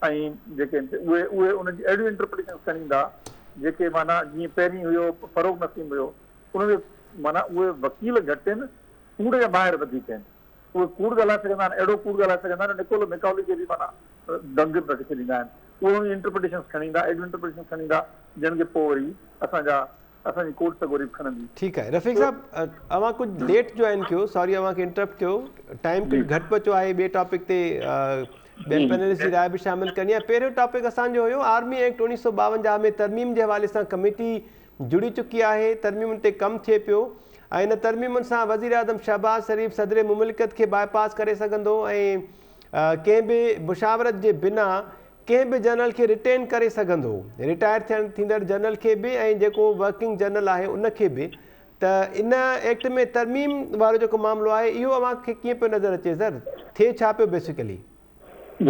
۽ جيڪي اهي اهي ان جي اهڙيون انٽرپريٽيشنس کڻي ايندا جيڪي معنيٰ جيئن پهرين هيو فروغ نسيم هيو ان کي معنيٰ اهي وڪيل گهٽ آهن ڪوڙ جا ماهر وڌيڪ آهن اهي ڪوڙ ڳالهائي سگهندا آهن اهڙو ڪوڙ ڳالهائي سگهندا آهن نڪولو ميڪاولي کي به معنيٰ دنگ رکي ڇڏيندا آهن اهي انٽرپريٽيشنس کڻي ايندا اهڙيون انٽرپريٽيشنس کڻي ايندا جن کي پوء وري اسان جا اسان جي ڪورٽ سڳوري به کڻندي. ٺيڪ آهي رفيق صاحب اوهان ڪجهه ليٽ جوائن ڪيو سوري اوهان کي انٽرپٽ ڪيو ٽائيم ڪجهه گهٽ بچو آهي ٻئي ٽاپڪ تي ٻين پينلسٽ جي راء به شامل ڪرڻي آهي. پهريون ٽاپڪ اسان جو هيو آرمي ايڪٽ 1952 ۾ ترميم جي حوالي سان ڪميٽي جڙي چڪي آهي، ترميمن تي ڪم ٿئي پيو ۽ ان ترميمن سان وزيراعظم شهباز شريف صدر مملڪت کي باء پاس ڪري سگهندو ۽ ڪنهن به مشاورت جي بنا ڪنهن به جنرل کي رٽين ڪري سگهندو، رٽائر ٿيڻ ٿيندڙ جنرل کي به ۽ جيڪو ورڪنگ جنرل آهي ان کي به ته ان ايڪٽ ۾ ترميم وارو جيڪو معاملو آهي اهو اوهان کي ڪيئن پيو نظر اچي سر ٿئي ڇا پيو بيسيڪلي؟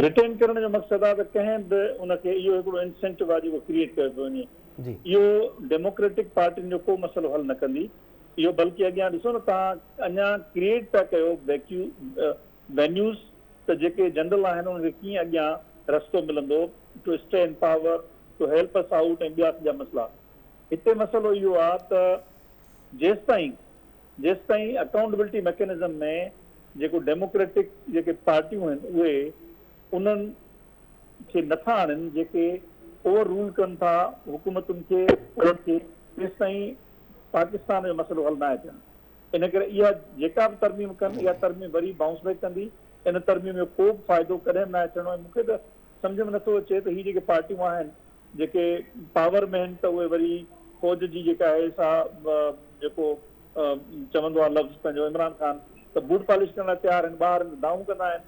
رٽين ڪرڻ جو مقصد آهي ته ڪنهن به ان کي اهو هڪڙو انسينٽو آهي جيڪو ڪريئيٽ ڪيو پيو وڃي اهو ڊيموڪريٽڪ پارٽين جو ڪو مسئلو حل نه ڪندي اهو بلڪه اڳيان ڏسو نه توهان اڃا ڪريئيٽ پيا ڪيو ويڪيو وينيوز ته جيڪي جنرل آهن انهن کي ڪيئن اڳيان رستو ملندو to stay in power to help us out ۽ ٻيا سڄا مسئلا هتي مسئلو اهو آهي ته جيستائين جيستائين اڪائونٽبلٽي ميڪنزم ۾ جيڪو ڊيموڪريٽڪ جيڪي پارٽيون آهن اهي انهن کي نٿا آڻين جيڪي اوور رول ڪن ٿا حڪومتن کي انهن کي تيستائين پاڪستان جو مسئلو حل ناهي ٿيڻو ان ڪري اها جيڪا به ترميم ڪن اها ترميم وري بائونس بيڪ ڪندي ان ترميم جو ڪو به فائدو ڪڏهن به ناهي ٿيڻو ۽ مون کي ته سمجهه ۾ نٿو اچي ته هي جيڪي پارٽيون آهن جيڪي پاور ۾ آهن ته اهي وري فوج جي جيڪا آهي سا جيڪو چوندو آهي لفظ پنهنجو عمران خان ته بوٽ پالش ڪرڻ لاء تيار آهن ٻاهر دانهون ڪندا آهن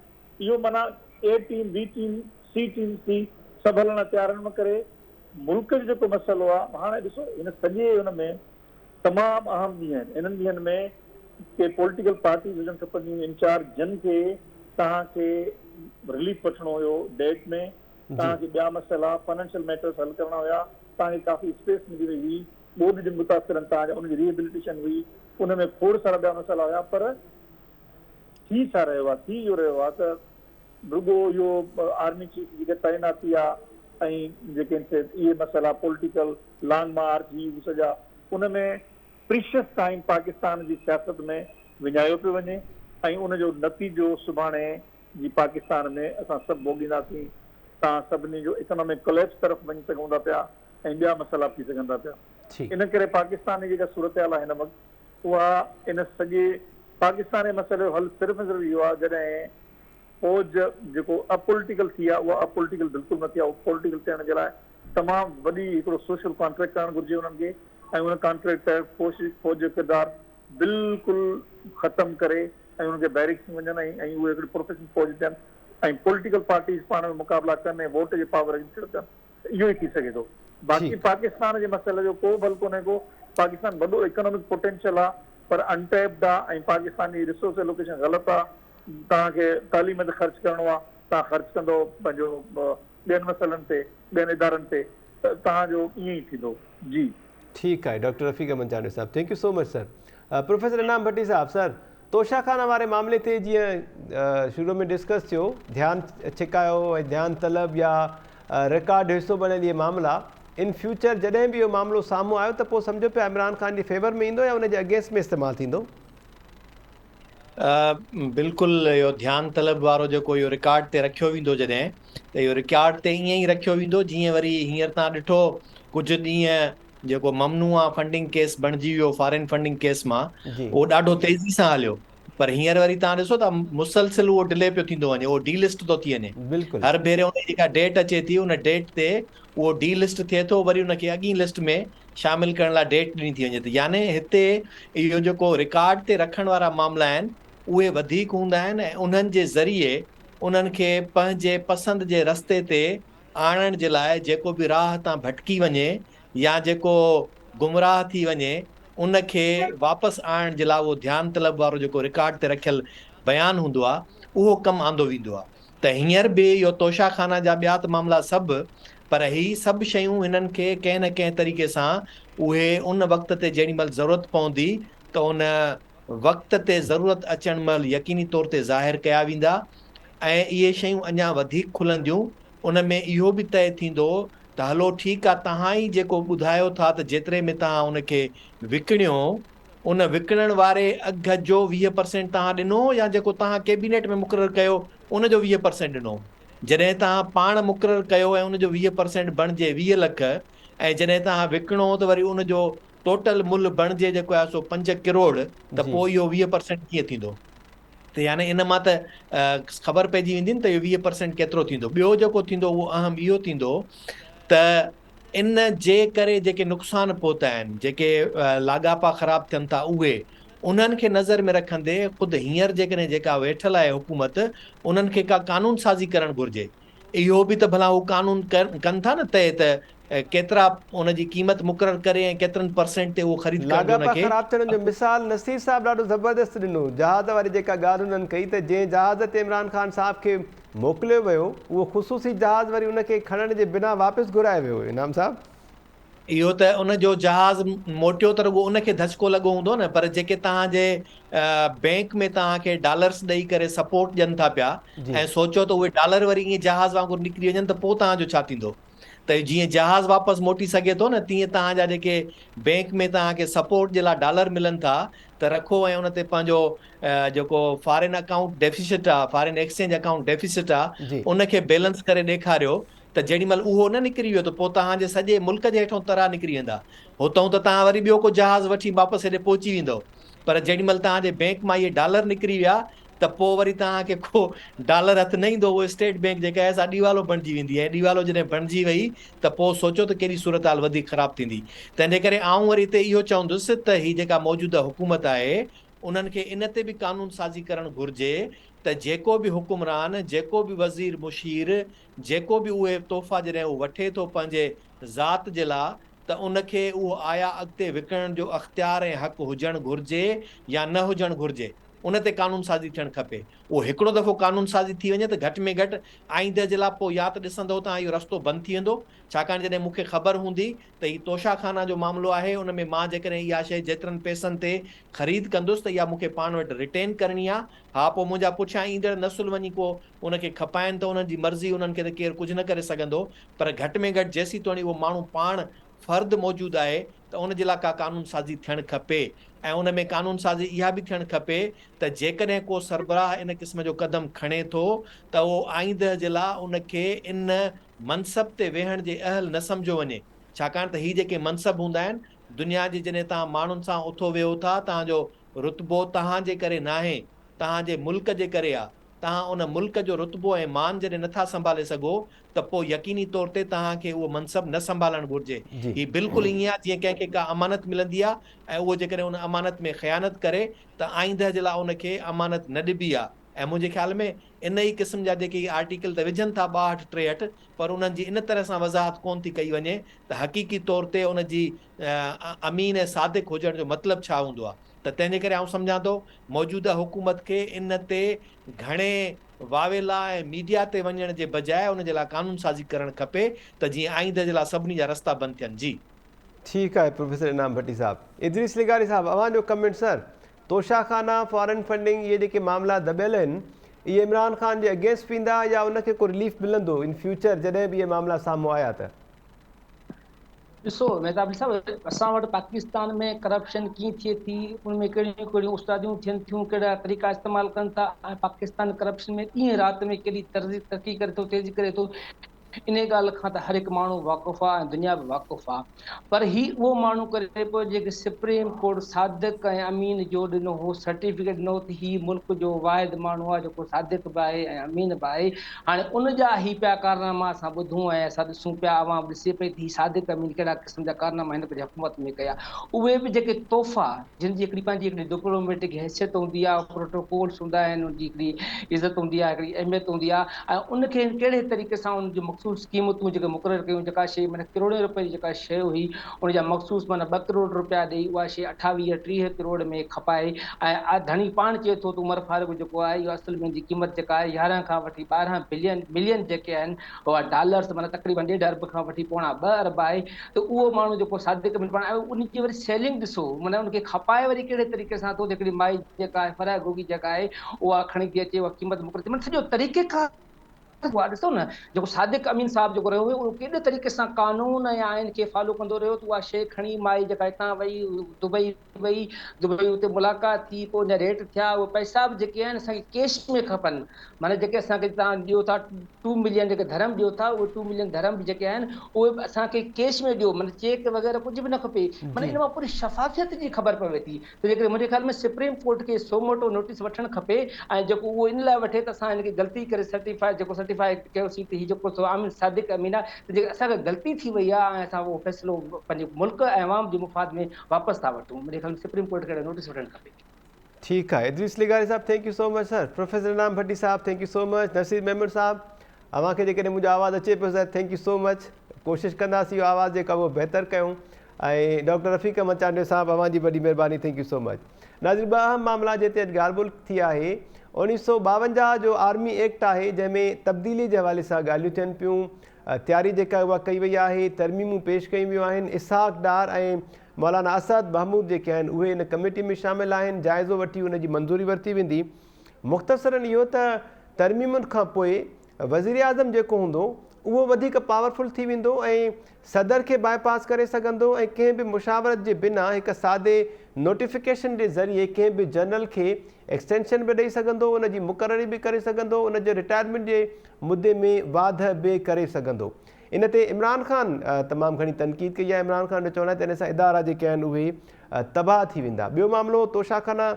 اهو معنيٰ A team B team C team C سڀ هلڻ لاء تيار آهن ان ڪري ملڪ جو جيڪو مسئلو آهي هاڻي ڏسو هن سڄي ان ۾ تمام اهم ڏينهن آهن انهن ڏينهن ۾ ڪي پوليٽيڪل پارٽيز هجڻ کپنديون انچارج جن کي توهان کي رليف وٺڻو هيو ڊيٽ ۾ توهان کي ٻيا مسئلا فنانشل ميٽرز حل ڪرڻا هيا توهان کي ڪافي اسپيس ملي وئي هئي ٻوڏ جي متاثرن توهان جا ان جي ريهبليٽيشن هئي ان ۾ کوڙ سارا ٻيا مسئلا هيا پر ٿي ڇا رهيو آهي ٿي اهو رهيو آهي ته رڳو اهو آرمي چيف جي جيڪا تعيناتي آهي ۽ جيڪي آهن سي اهي مسئلا پوليٽيڪل لانگ مارچ هي هو سڄا ان ۾ پريشس ٽائيم پاڪستان جي سياست ۾ وڃايو پيو وڃي ۽ ان جو نتيجو سڀاڻي جي پاڪستان ۾ اسان سڀ ڀوڳينداسين توهان سڀني جو اڪنامڪ ڪوليپس طرف وڃي سگهون ٿا پيا ۽ ٻيا مسئلا به ٿي سگهن ٿا پيا. ان ڪري پاڪستان جي جيڪا صورتحال آهي هن وقت اها ان سڄي پاڪستان جي مسئلي جو حل صرف ۽ صرف اهو آهي جڏهن فوج جيڪو اپوليٽيڪل ٿي آهي اها اپوليٽيڪل بلڪل نه ٿي آهي اهو پوليٽيڪل ٿيڻ جي لاء تمام وڏي هڪڙو سوشل ڪانٽريڪٽ ڪرڻ گهرجي انهن کي ۽ ان ڪانٽريڪٽ تحت فوج فوج جو ڪردار بلڪل ختم ڪري ۽ انهن کي بيرڪس ۾ وڃن ۽ ۽ اهي هڪڙي پروفيشنل فوج ٿين ۽ پوليٽيڪل پارٽيز پاڻ ۾ مقابلا ڪن ۽ ووٽ جي پاور کي ڪن ته اهو ئي ٿي سگهي ٿو. باقي پاڪستان جي مسئلي جو ڪو به حل ڪونهي ڪو. پاڪستان وڏو اڪنامڪ پوٽينشل آ پر ان ٽيپڊ آ ۽ پاڪستان جي ريسورس ايلوڪيشن غلط آ. توهان کي تعليم تي خرچ ڪرڻو آ توهان خرچ ڪندو پنهنجو ٻين مسئلن تي ٻين ادارن تي ته توهان جو ائين ئي ٿيندو. جي. ٺيڪ آهي ڊاڪٽر رفيق احمد چانڊيو صاحب thank you so much sir. Professor Inam Bhatti صاحب سر توشا خانه واري معاملي تي جيئن شروع ۾ ڊسڪس ٿيو ڌيان ڇڪايو ۽ ڌيان طلب يا رڪارڊ جو حصو بڻيل اهي معاملا ان فيوچر جڏهن به اهو معاملو سامهون آيو ته پوء سمجهو پيا عمران خان جي فيور ۾ ايندو يا ان جي اگينسٽ ۾ استعمال ٿيندو؟ بلڪل اهو ڌيان طلب وارو جيڪو اهو رڪارڊ تي رکيو ويندو جڏهن ته اهو رڪارڊ تي ائين ئي رکيو ويندو جيئن وري هينئر تان ڏٺو ڪجهه ڏينهن جيڪو ممنوعه فنڊنگ ڪيس بڻجي ويو فارين فنڊنگ ڪيس مان اهو ڏاڍو تيزي سان هليو پر هينئر وري توهان ڏسو ته مسلسل اهو ڊلي پيو ٿيندو وڃي اهو ڊي لسٽ ٿو ٿي وڃي هر ڀيري ان جي جيڪا ڊيٽ اچي ٿي ان ڊيٽ تي اهو ڊي لسٽ ٿئي ٿو وري ان کي اڳين لسٽ ۾ شامل ڪرڻ لاء ڊيٽ ڏني ٿي وڃي ته يعني هتي اهو جيڪو رڪارڊ تي رکڻ وارا معاملا آهن اهي وڌيڪ هوندا آهن ۽ انهن جي ذريعي انهن کي پنهنجي پسند جي رستي تي آڻڻ جي لاء جيڪو به راهه تان ڀٽڪي وڃي يا جيڪو گمراهه ٿي وڃي ان کي واپس آڻڻ جي لاء اهو ڌيان طلب وارو جيڪو رڪارڊ تي رکيل بيان هوندو آهي اهو ڪم آندو ويندو آهي ته هينئر به اهو توشا خانه جا ٻيا ته معاملا سڀ پر هي سڀ شيون هنن کي ڪنهن نه ڪنهن طريقي سان اهي ان وقت تي جيڏي مهل ضرورت پوندي ته ان وقت تي ضرورت اچڻ مهل يقيني طور تي ظاهر ڪيا ويندا ۽ اهي شيون اڃا وڌيڪ کلنديون، ان ۾ اهو به طئي ٿيندو ته هلو ٺيڪ آ توهان ئي جيڪو ٻڌايو ٿا ته جيتري ۾ توهان ان کي وڪڻيو ان وڪڻڻ واري اگهه جو 20 پرسينٽ توهان ڏنو يا جيڪو توهان ڪيبينيٽ ۾ مقرر ڪيو ان جو 20 پرسينٽ ڏنو جڏهن توهان پاڻ مقرر ڪيو ۽ ان جو 20 پرسينٽ بڻجي 20 لک ۽ جڏهن توهان وڪڻو ته وري ان جو ٽوٽل ملهه بڻجي جيڪو آهي سو پنج ڪروڙ ته پوء اهو 20 پرسينٽ ڪيئن ٿيندو؟ ته يعني ان مان ته خبر پئجي ويندي نه ته اهو 20 پرسينٽ ڪيترو ٿيندو. ٻيو جيڪو ٿيندو اهو اهم اهو ٿيندو ته ان جي ڪري جيڪي نقصان پهتا آهن، جيڪي لاڳاپا خراب ٿين ٿا اهي انهن کي نظر ۾ رکندي خود هينئر جيڪڏهن جيڪا ويٺل آهي حڪومت انهن کي ڪا قانون سازي ڪرڻ گهرجي. اهو به ته ڀلا هو قانون ڪن ٿا نه طئي ته ڪيترا ان جي قيمت مقرر ڪري ۽ ڪيترن پرسينٽ تي اهو خريد ڪرڻ جو ان لاڳاپا کي خراب ٿيڻ جو مثال نصير صاحب ڏاڍو زبردست ڏنو. جهاز واري جيڪا ڳالهه انهن ڪئي ته جنهن جهاز تي عمران خان صاحب کي موڪليو ويو اهو خصوصي جهاز وري ان کي کڻڻ جي بنا واپس گهرايو ويو. انعام صاحب. اهو ته ان جو جهاز موٽيو ته رڳو ان کي ڌچڪو لڳو هوندو نه پر جيڪي توهان جي بينڪ ۾ توهان کي ڊالرس ڏئي ڪري سپورٽ ڏين ٿا پيا ۽ سوچيو ته اهي ڊالر وري ائين جهاز وانگر نڪري وڃن ته پوء توهان جو ڇا ٿيندو ته جيئن جهاز واپس موٽي سگهي ٿو نه تيئن توهان جا جيڪي بينڪ ۾ توهان کي سپورٽ جي لاء ڊالر ملن ٿا ته رکو ۽ ان تي پنهنجو جيڪو فارين اڪائونٽ ڊيفيسٽ آ فارين ايڪسچينج اڪائونٽ ڊيفيسٽ آ ان کي بيلنس ڪري ڏيکاريو ته جيڏي مهل اهو نه نڪري ويو ته پوء توهان جي سڄي ملڪ جي هيٺئون ترا نڪري ويندا. هتئون ته توهان وري ٻيو ڪو جهاز وٺي واپس هيڏي پهچي ويندؤ. پر جيڏي مهل توهان جي بئنڪ مان اهي ڊالر نڪري ويا ته پوء وري توهان کي ڪو ڊالر هٿ نه ايندو. اهو اسٽيٽ بئنڪ جيڪا آهي سا ڏيوالو بڻجي ويندي ۽ ڏيوالو جڏهن بڻجي وئي ته پوء سوچو ته ڪيڏي صورتحال وڌيڪ خراب ٿيندي. تنهن جي ڪري آئون وري هتي اهو چوندس ته هي جيڪا موجوده حڪومت آهي انهن کي ان تي به قانون سازي ڪرڻ گهرجي ته جيڪو به حڪمران، جيڪو به وزير مشير، جيڪو به اهي تحفا جڏهن هو وٺي ٿو پنهنجي ذات جي لا ته ان کي اهو آيا اڳتي وڪڻڻ جو اختيار ۽ حق هجڻ گهرجي يا نه هجڻ گهرجي ان تي قانون سازي ٿيڻ کپي. اهو هڪڙو دفعو قانون سازي ٿي وڃي ته گهٽ ۾ گهٽ آئينده جي لا پوء يا ته ڏسندؤ ته اهو رستو بند ٿي ويندو ڇاڪاڻ جڏهن مون کي خبر هوندي ته هي توشا خانا جو معاملو آهي ان ۾ مان جيڪڏهن اها شيء جيترن پئسن تي خريد ڪندس ته اها مون کي پاڻ وٽ رٽين ڪرڻي آ ها پوء منهنجا پٺيان ايندڙ نسل وڃي ڪو ان کي کپائن ته انهن جي مرضي انهن کي ته ڪير ڪجهه نه ڪري سگهندو پر گهٽ ۾ گهٽ جيسيتوڻي اهو ماڻهو پاڻ فرد موجود آهي ته ان جي لاء ڪا قانون سازي ٿيڻ کپي ۽ ان ۾ قانون سازي اها به ٿيڻ کپي ته جيڪڏهن ڪو سربراهه ان قسم جو قدم کڻي ٿو ته اهو آئينده جي لاء ان کي ان منصب تي ويهڻ جي اهل نه سمجهيو وڃي ڇاڪاڻ ته هي جيڪي منصب هوندا آهن دنيا جي جڏهن توهان ماڻهن سان اٿو ويهو ٿا توهان جو رتبو توهان جي ڪري ناهي توهان جي ملڪ جي ڪري آ توهان ان ملڪ جو رتبو ۽ مان جڏهن نٿا سنڀالي سگهو ته پوء يقيني طور تي توهان کي اهو منصب نه سنڀالڻ گهرجي. هي بلڪل ائين آ جيئن ڪنهن کي ڪا امانت ملندي آ ۽ اهو جيڪڏهن ان امانت ۾ خيانت ڪري ته آئينده جي لاء ان کي امانت نه ڏبي آ ۽ منهنجي خيال ۾ ان ئي قسم جا جيڪي هي آرٽيڪل ته وجهن ٿا 62 63 پر انهن جي ان طرح سان وضاحت ڪونه ٿي ڪئي وڃي ته حقيقي طور تي ان جي امين ۽ صادق هجڻ جو مطلب ڇا هوندو آ. ته تنهن جي ڪري آئون سمجهان ٿو موجوده حڪومت کي ان تي گهڻي واويلا ۽ ميڊيا تي وڃڻ جي بجاء ان جي لاء قانون سازي ڪرڻ کپي ته جيئن آئينده جي لاء سڀني جا رستا بند ٿين. جي. ٺيڪ آهي پروفيسر انعام ڀٽي صاحب. ادريس لغاري صاحب اوهان جو ڪمينٽ سر. توشا خانا، فارن فنڊنگ اهي جيڪي معاملا دٻيل آهن اهي عمران خان جي اگينسٽ ويندا يا ان کي ڪو رليف ملندو ان فيوچر جڏهن به اهي معاملا سامهون آيا ته. ڏسو مهتاب علي صاحب اسان وٽ پاڪستان ۾ ڪرپشن ڪيئن ٿئي ٿي ان ۾ ڪهڙيون ڪهڙيون استاديون ٿين ٿيون ڪهڙا طريقا استعمال ڪن ٿا ۽ پاڪستان ڪرپشن ۾ ڏينهن رات ۾ ڪيڏي ترزي ترقي ڪري ٿو تيزي ڪري ٿو ان ڳالهه کان ته هر هڪ ماڻهو واقف آهي ۽ دنيا به واقف آهي پر هي اهو ماڻهو ڪري پيو جيڪي سپريم ڪورٽ صادق ۽ امين جو ڏنو هو سرٽيفڪيٽ ڏنو ته هي ملڪ جو واحد ماڻهو آهي جيڪو صادق به آهي ۽ امين به آهي هاڻي ان جا هي پيا ڪارناما اسان ٻڌون ۽ اسان ڏسون پيا، عوام ڏسي پئي ته هي صادق امين ڪهڙا قسم جا ڪارناما هن پنهنجي حڪومت ۾ ڪيا. اهي به جيڪي تحفا جن جي هڪڙي پنهنجي هڪڙي ڊپلوميٽڪ حيثيت هوندي آهي، پروٽوڪولس هوندا آهن، ان جي هڪڙي عزت هوندي آهي، هڪڙي اهميت هوندي آهي ۽ ان کي هن ڪهڙي طريقي سان ان جون مخصوص قيمتون جيڪي مقرر ڪيون، جيڪا شيء معنيٰ ڪروڙين روپين جي جيڪا شيء هئي ان جا مخصوص معنيٰ ٻه ڪروڙ روپيا ڏئي اها شيء اٺاويهه ٽيهه ڪروڙ ۾ کپائي ۽ ڌڻي پاڻ چئي ٿو ته عمر فاروق جيڪو آهي اهو اصل ۾ ان جي قيمت جيڪا آهي 11 کان وٺي 12 بلين ملين جيڪي آهن اها ڊالرس معنيٰ تقريبن ڏيڍ ارب کان وٺي پوڻا ٻه ارب آهي ته اهو ماڻهو جيڪو صادق امين پاڻ آيو ان جي وري سيلنگ ڏسو معنيٰ ان کي کپائي وري ڪهڙي طريقي سان ٿو ته هڪڙي مائي جيڪا آهي فرح گوگي جيڪا آهي اها کڻي ٿي اچي اها قيمت مقرر ٿي معنيٰ سڄو طريقيڪار. اها ڏسو نه جيڪو صادق امين صاحب جيڪو رهيو هيو اهو ڪيڏي طريقي سان قانون ۽ آئين کي فالو ڪندو رهيو ته اها شيء کڻي مائي جيڪا هتان وئي دبئي وئي دبئي اتي ملاقات ٿي پوء ان جا ريٽ ٿيا اهي پئسا به جيڪي آهن اسان کي ڪيش ۾ کپن معنيٰ جيڪي اسان کي توهان ڏيو ٿا ٽو ملين جيڪي ڌرم ڏيو ٿا اهي ٽو ملين ڌرم به جيڪي آهن اهي به اسان کي ڪيش ۾ ڏيو معنيٰ چيڪ وغيره ڪجهه به نه کپي معنيٰ ان مان پوري شفافيت جي خبر پوي ٿي تنهنجي ڪري منهنجي خيال ۾ سپريم ڪورٽ کي سوموٽو نوٽيس وٺڻ کپي ۽ جيڪو اهو ان لاء وٺي ته اسان هن کي غلطي ڪري سرٽيفائي جيڪو سرٽيفائي ڪيوسين ته هي جيڪو سو آمين صادق امين آهي ته جيڪڏهن اسان کان غلطي ٿي وئي آهي ۽ اسان اهو فيصلو پنهنجي ملڪ ۽ عوام جي مفاد ۾ واپس ٿا وٺون منهنجي خيال ۾ سپريم ڪورٽ کي اهڙو نوٽيس وٺڻ کپي. ٺيڪ آهي ادريس لغاري صاحب thank you so much sir professor Inam Bhatti صاحب thank you so much Naseer Memon صاحب اوهان کي جيڪڏهن منهنجو آواز اچي پيو سر thank you so مچ ڪوشش ڪنداسين اهو آواز جيڪو آهي اهو بهتر ڪيون ۽ ڊاڪٽر رفيق احمد چانڊيو صاحب اوهان جي وڏي مهرباني thank you so مچ ناظرين ٻه اهم معاملا جنهن تي اڄ ڳالهه ٻولهه ٿي آهي 1952 جو آرمي ايڪٽ آهي جنهن ۾ تبديلي جي حوالي سان ڳالهيون ٿين پيون تياري جيڪا اها ڪئي وئي آهي ترميمون پيش ڪيون ويون آهن اسحاق ڊار ۽ مولانا اسعد محمود جيڪي آهن اهي ان ڪميٽي ۾ شامل آهن جائزو وٺي ان جي منظوري ورتي ويندي مختصرا اهو ته ترميمن کان پوء وزيراعظم جيڪو هوندو اهو وڌيڪ پاورفل ٿي ويندو ۽ صدر کي باء پاس ڪري سگهندو ۽ ڪنهن به مشاورت جي بنا هڪ سادي نوٽيفڪيشن جي ذريعي ڪنهن به جنرل کي ايڪسٽينشن به ڏئي سگهندو، ان جي مقرري به ڪري سگهندو، ان جي رٽائرمينٽ جي مدي ۾ واڌ به ڪري سگهندو. ان تي عمران خان تمام گهڻي تنقيد ڪئي آهي، عمران خان جو چوڻ آهي ته ان سان ادارا جيڪي آهن اهي تباهه ٿي ويندا. ٻيو معاملو توشاخانه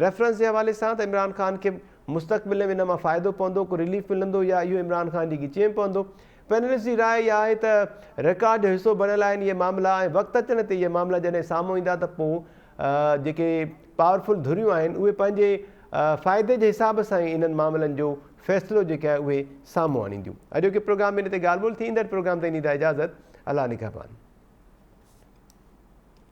ريفرنس جي حوالي سان ته عمران خان کي مستقبل ۾ ان مان فائدو پوندو، ڪو رليف ملندو يا اهو عمران خان جي ڳچيء ۾ پوندو. پينلسٽ جي راء اها آهي ته رڪارڊ جو حصو بڻيل آهن اهي معاملا ۽ وقت اچڻ تي اهي معاملا جڏهن سامهون ايندا ته پوء جيڪي پاورفل ڌريون آهن اهي پنهنجي فائدي جي حساب سان ئي انهن معاملن جو فيصلو جيڪي آهي اهي سامهون آڻينديون. اڄوڪي پروگرام ۾ ان تي ڳالهه ٻولهه ٿي ايندڙ پروگرام تائين ڏيندا اجازت الله نگهبان.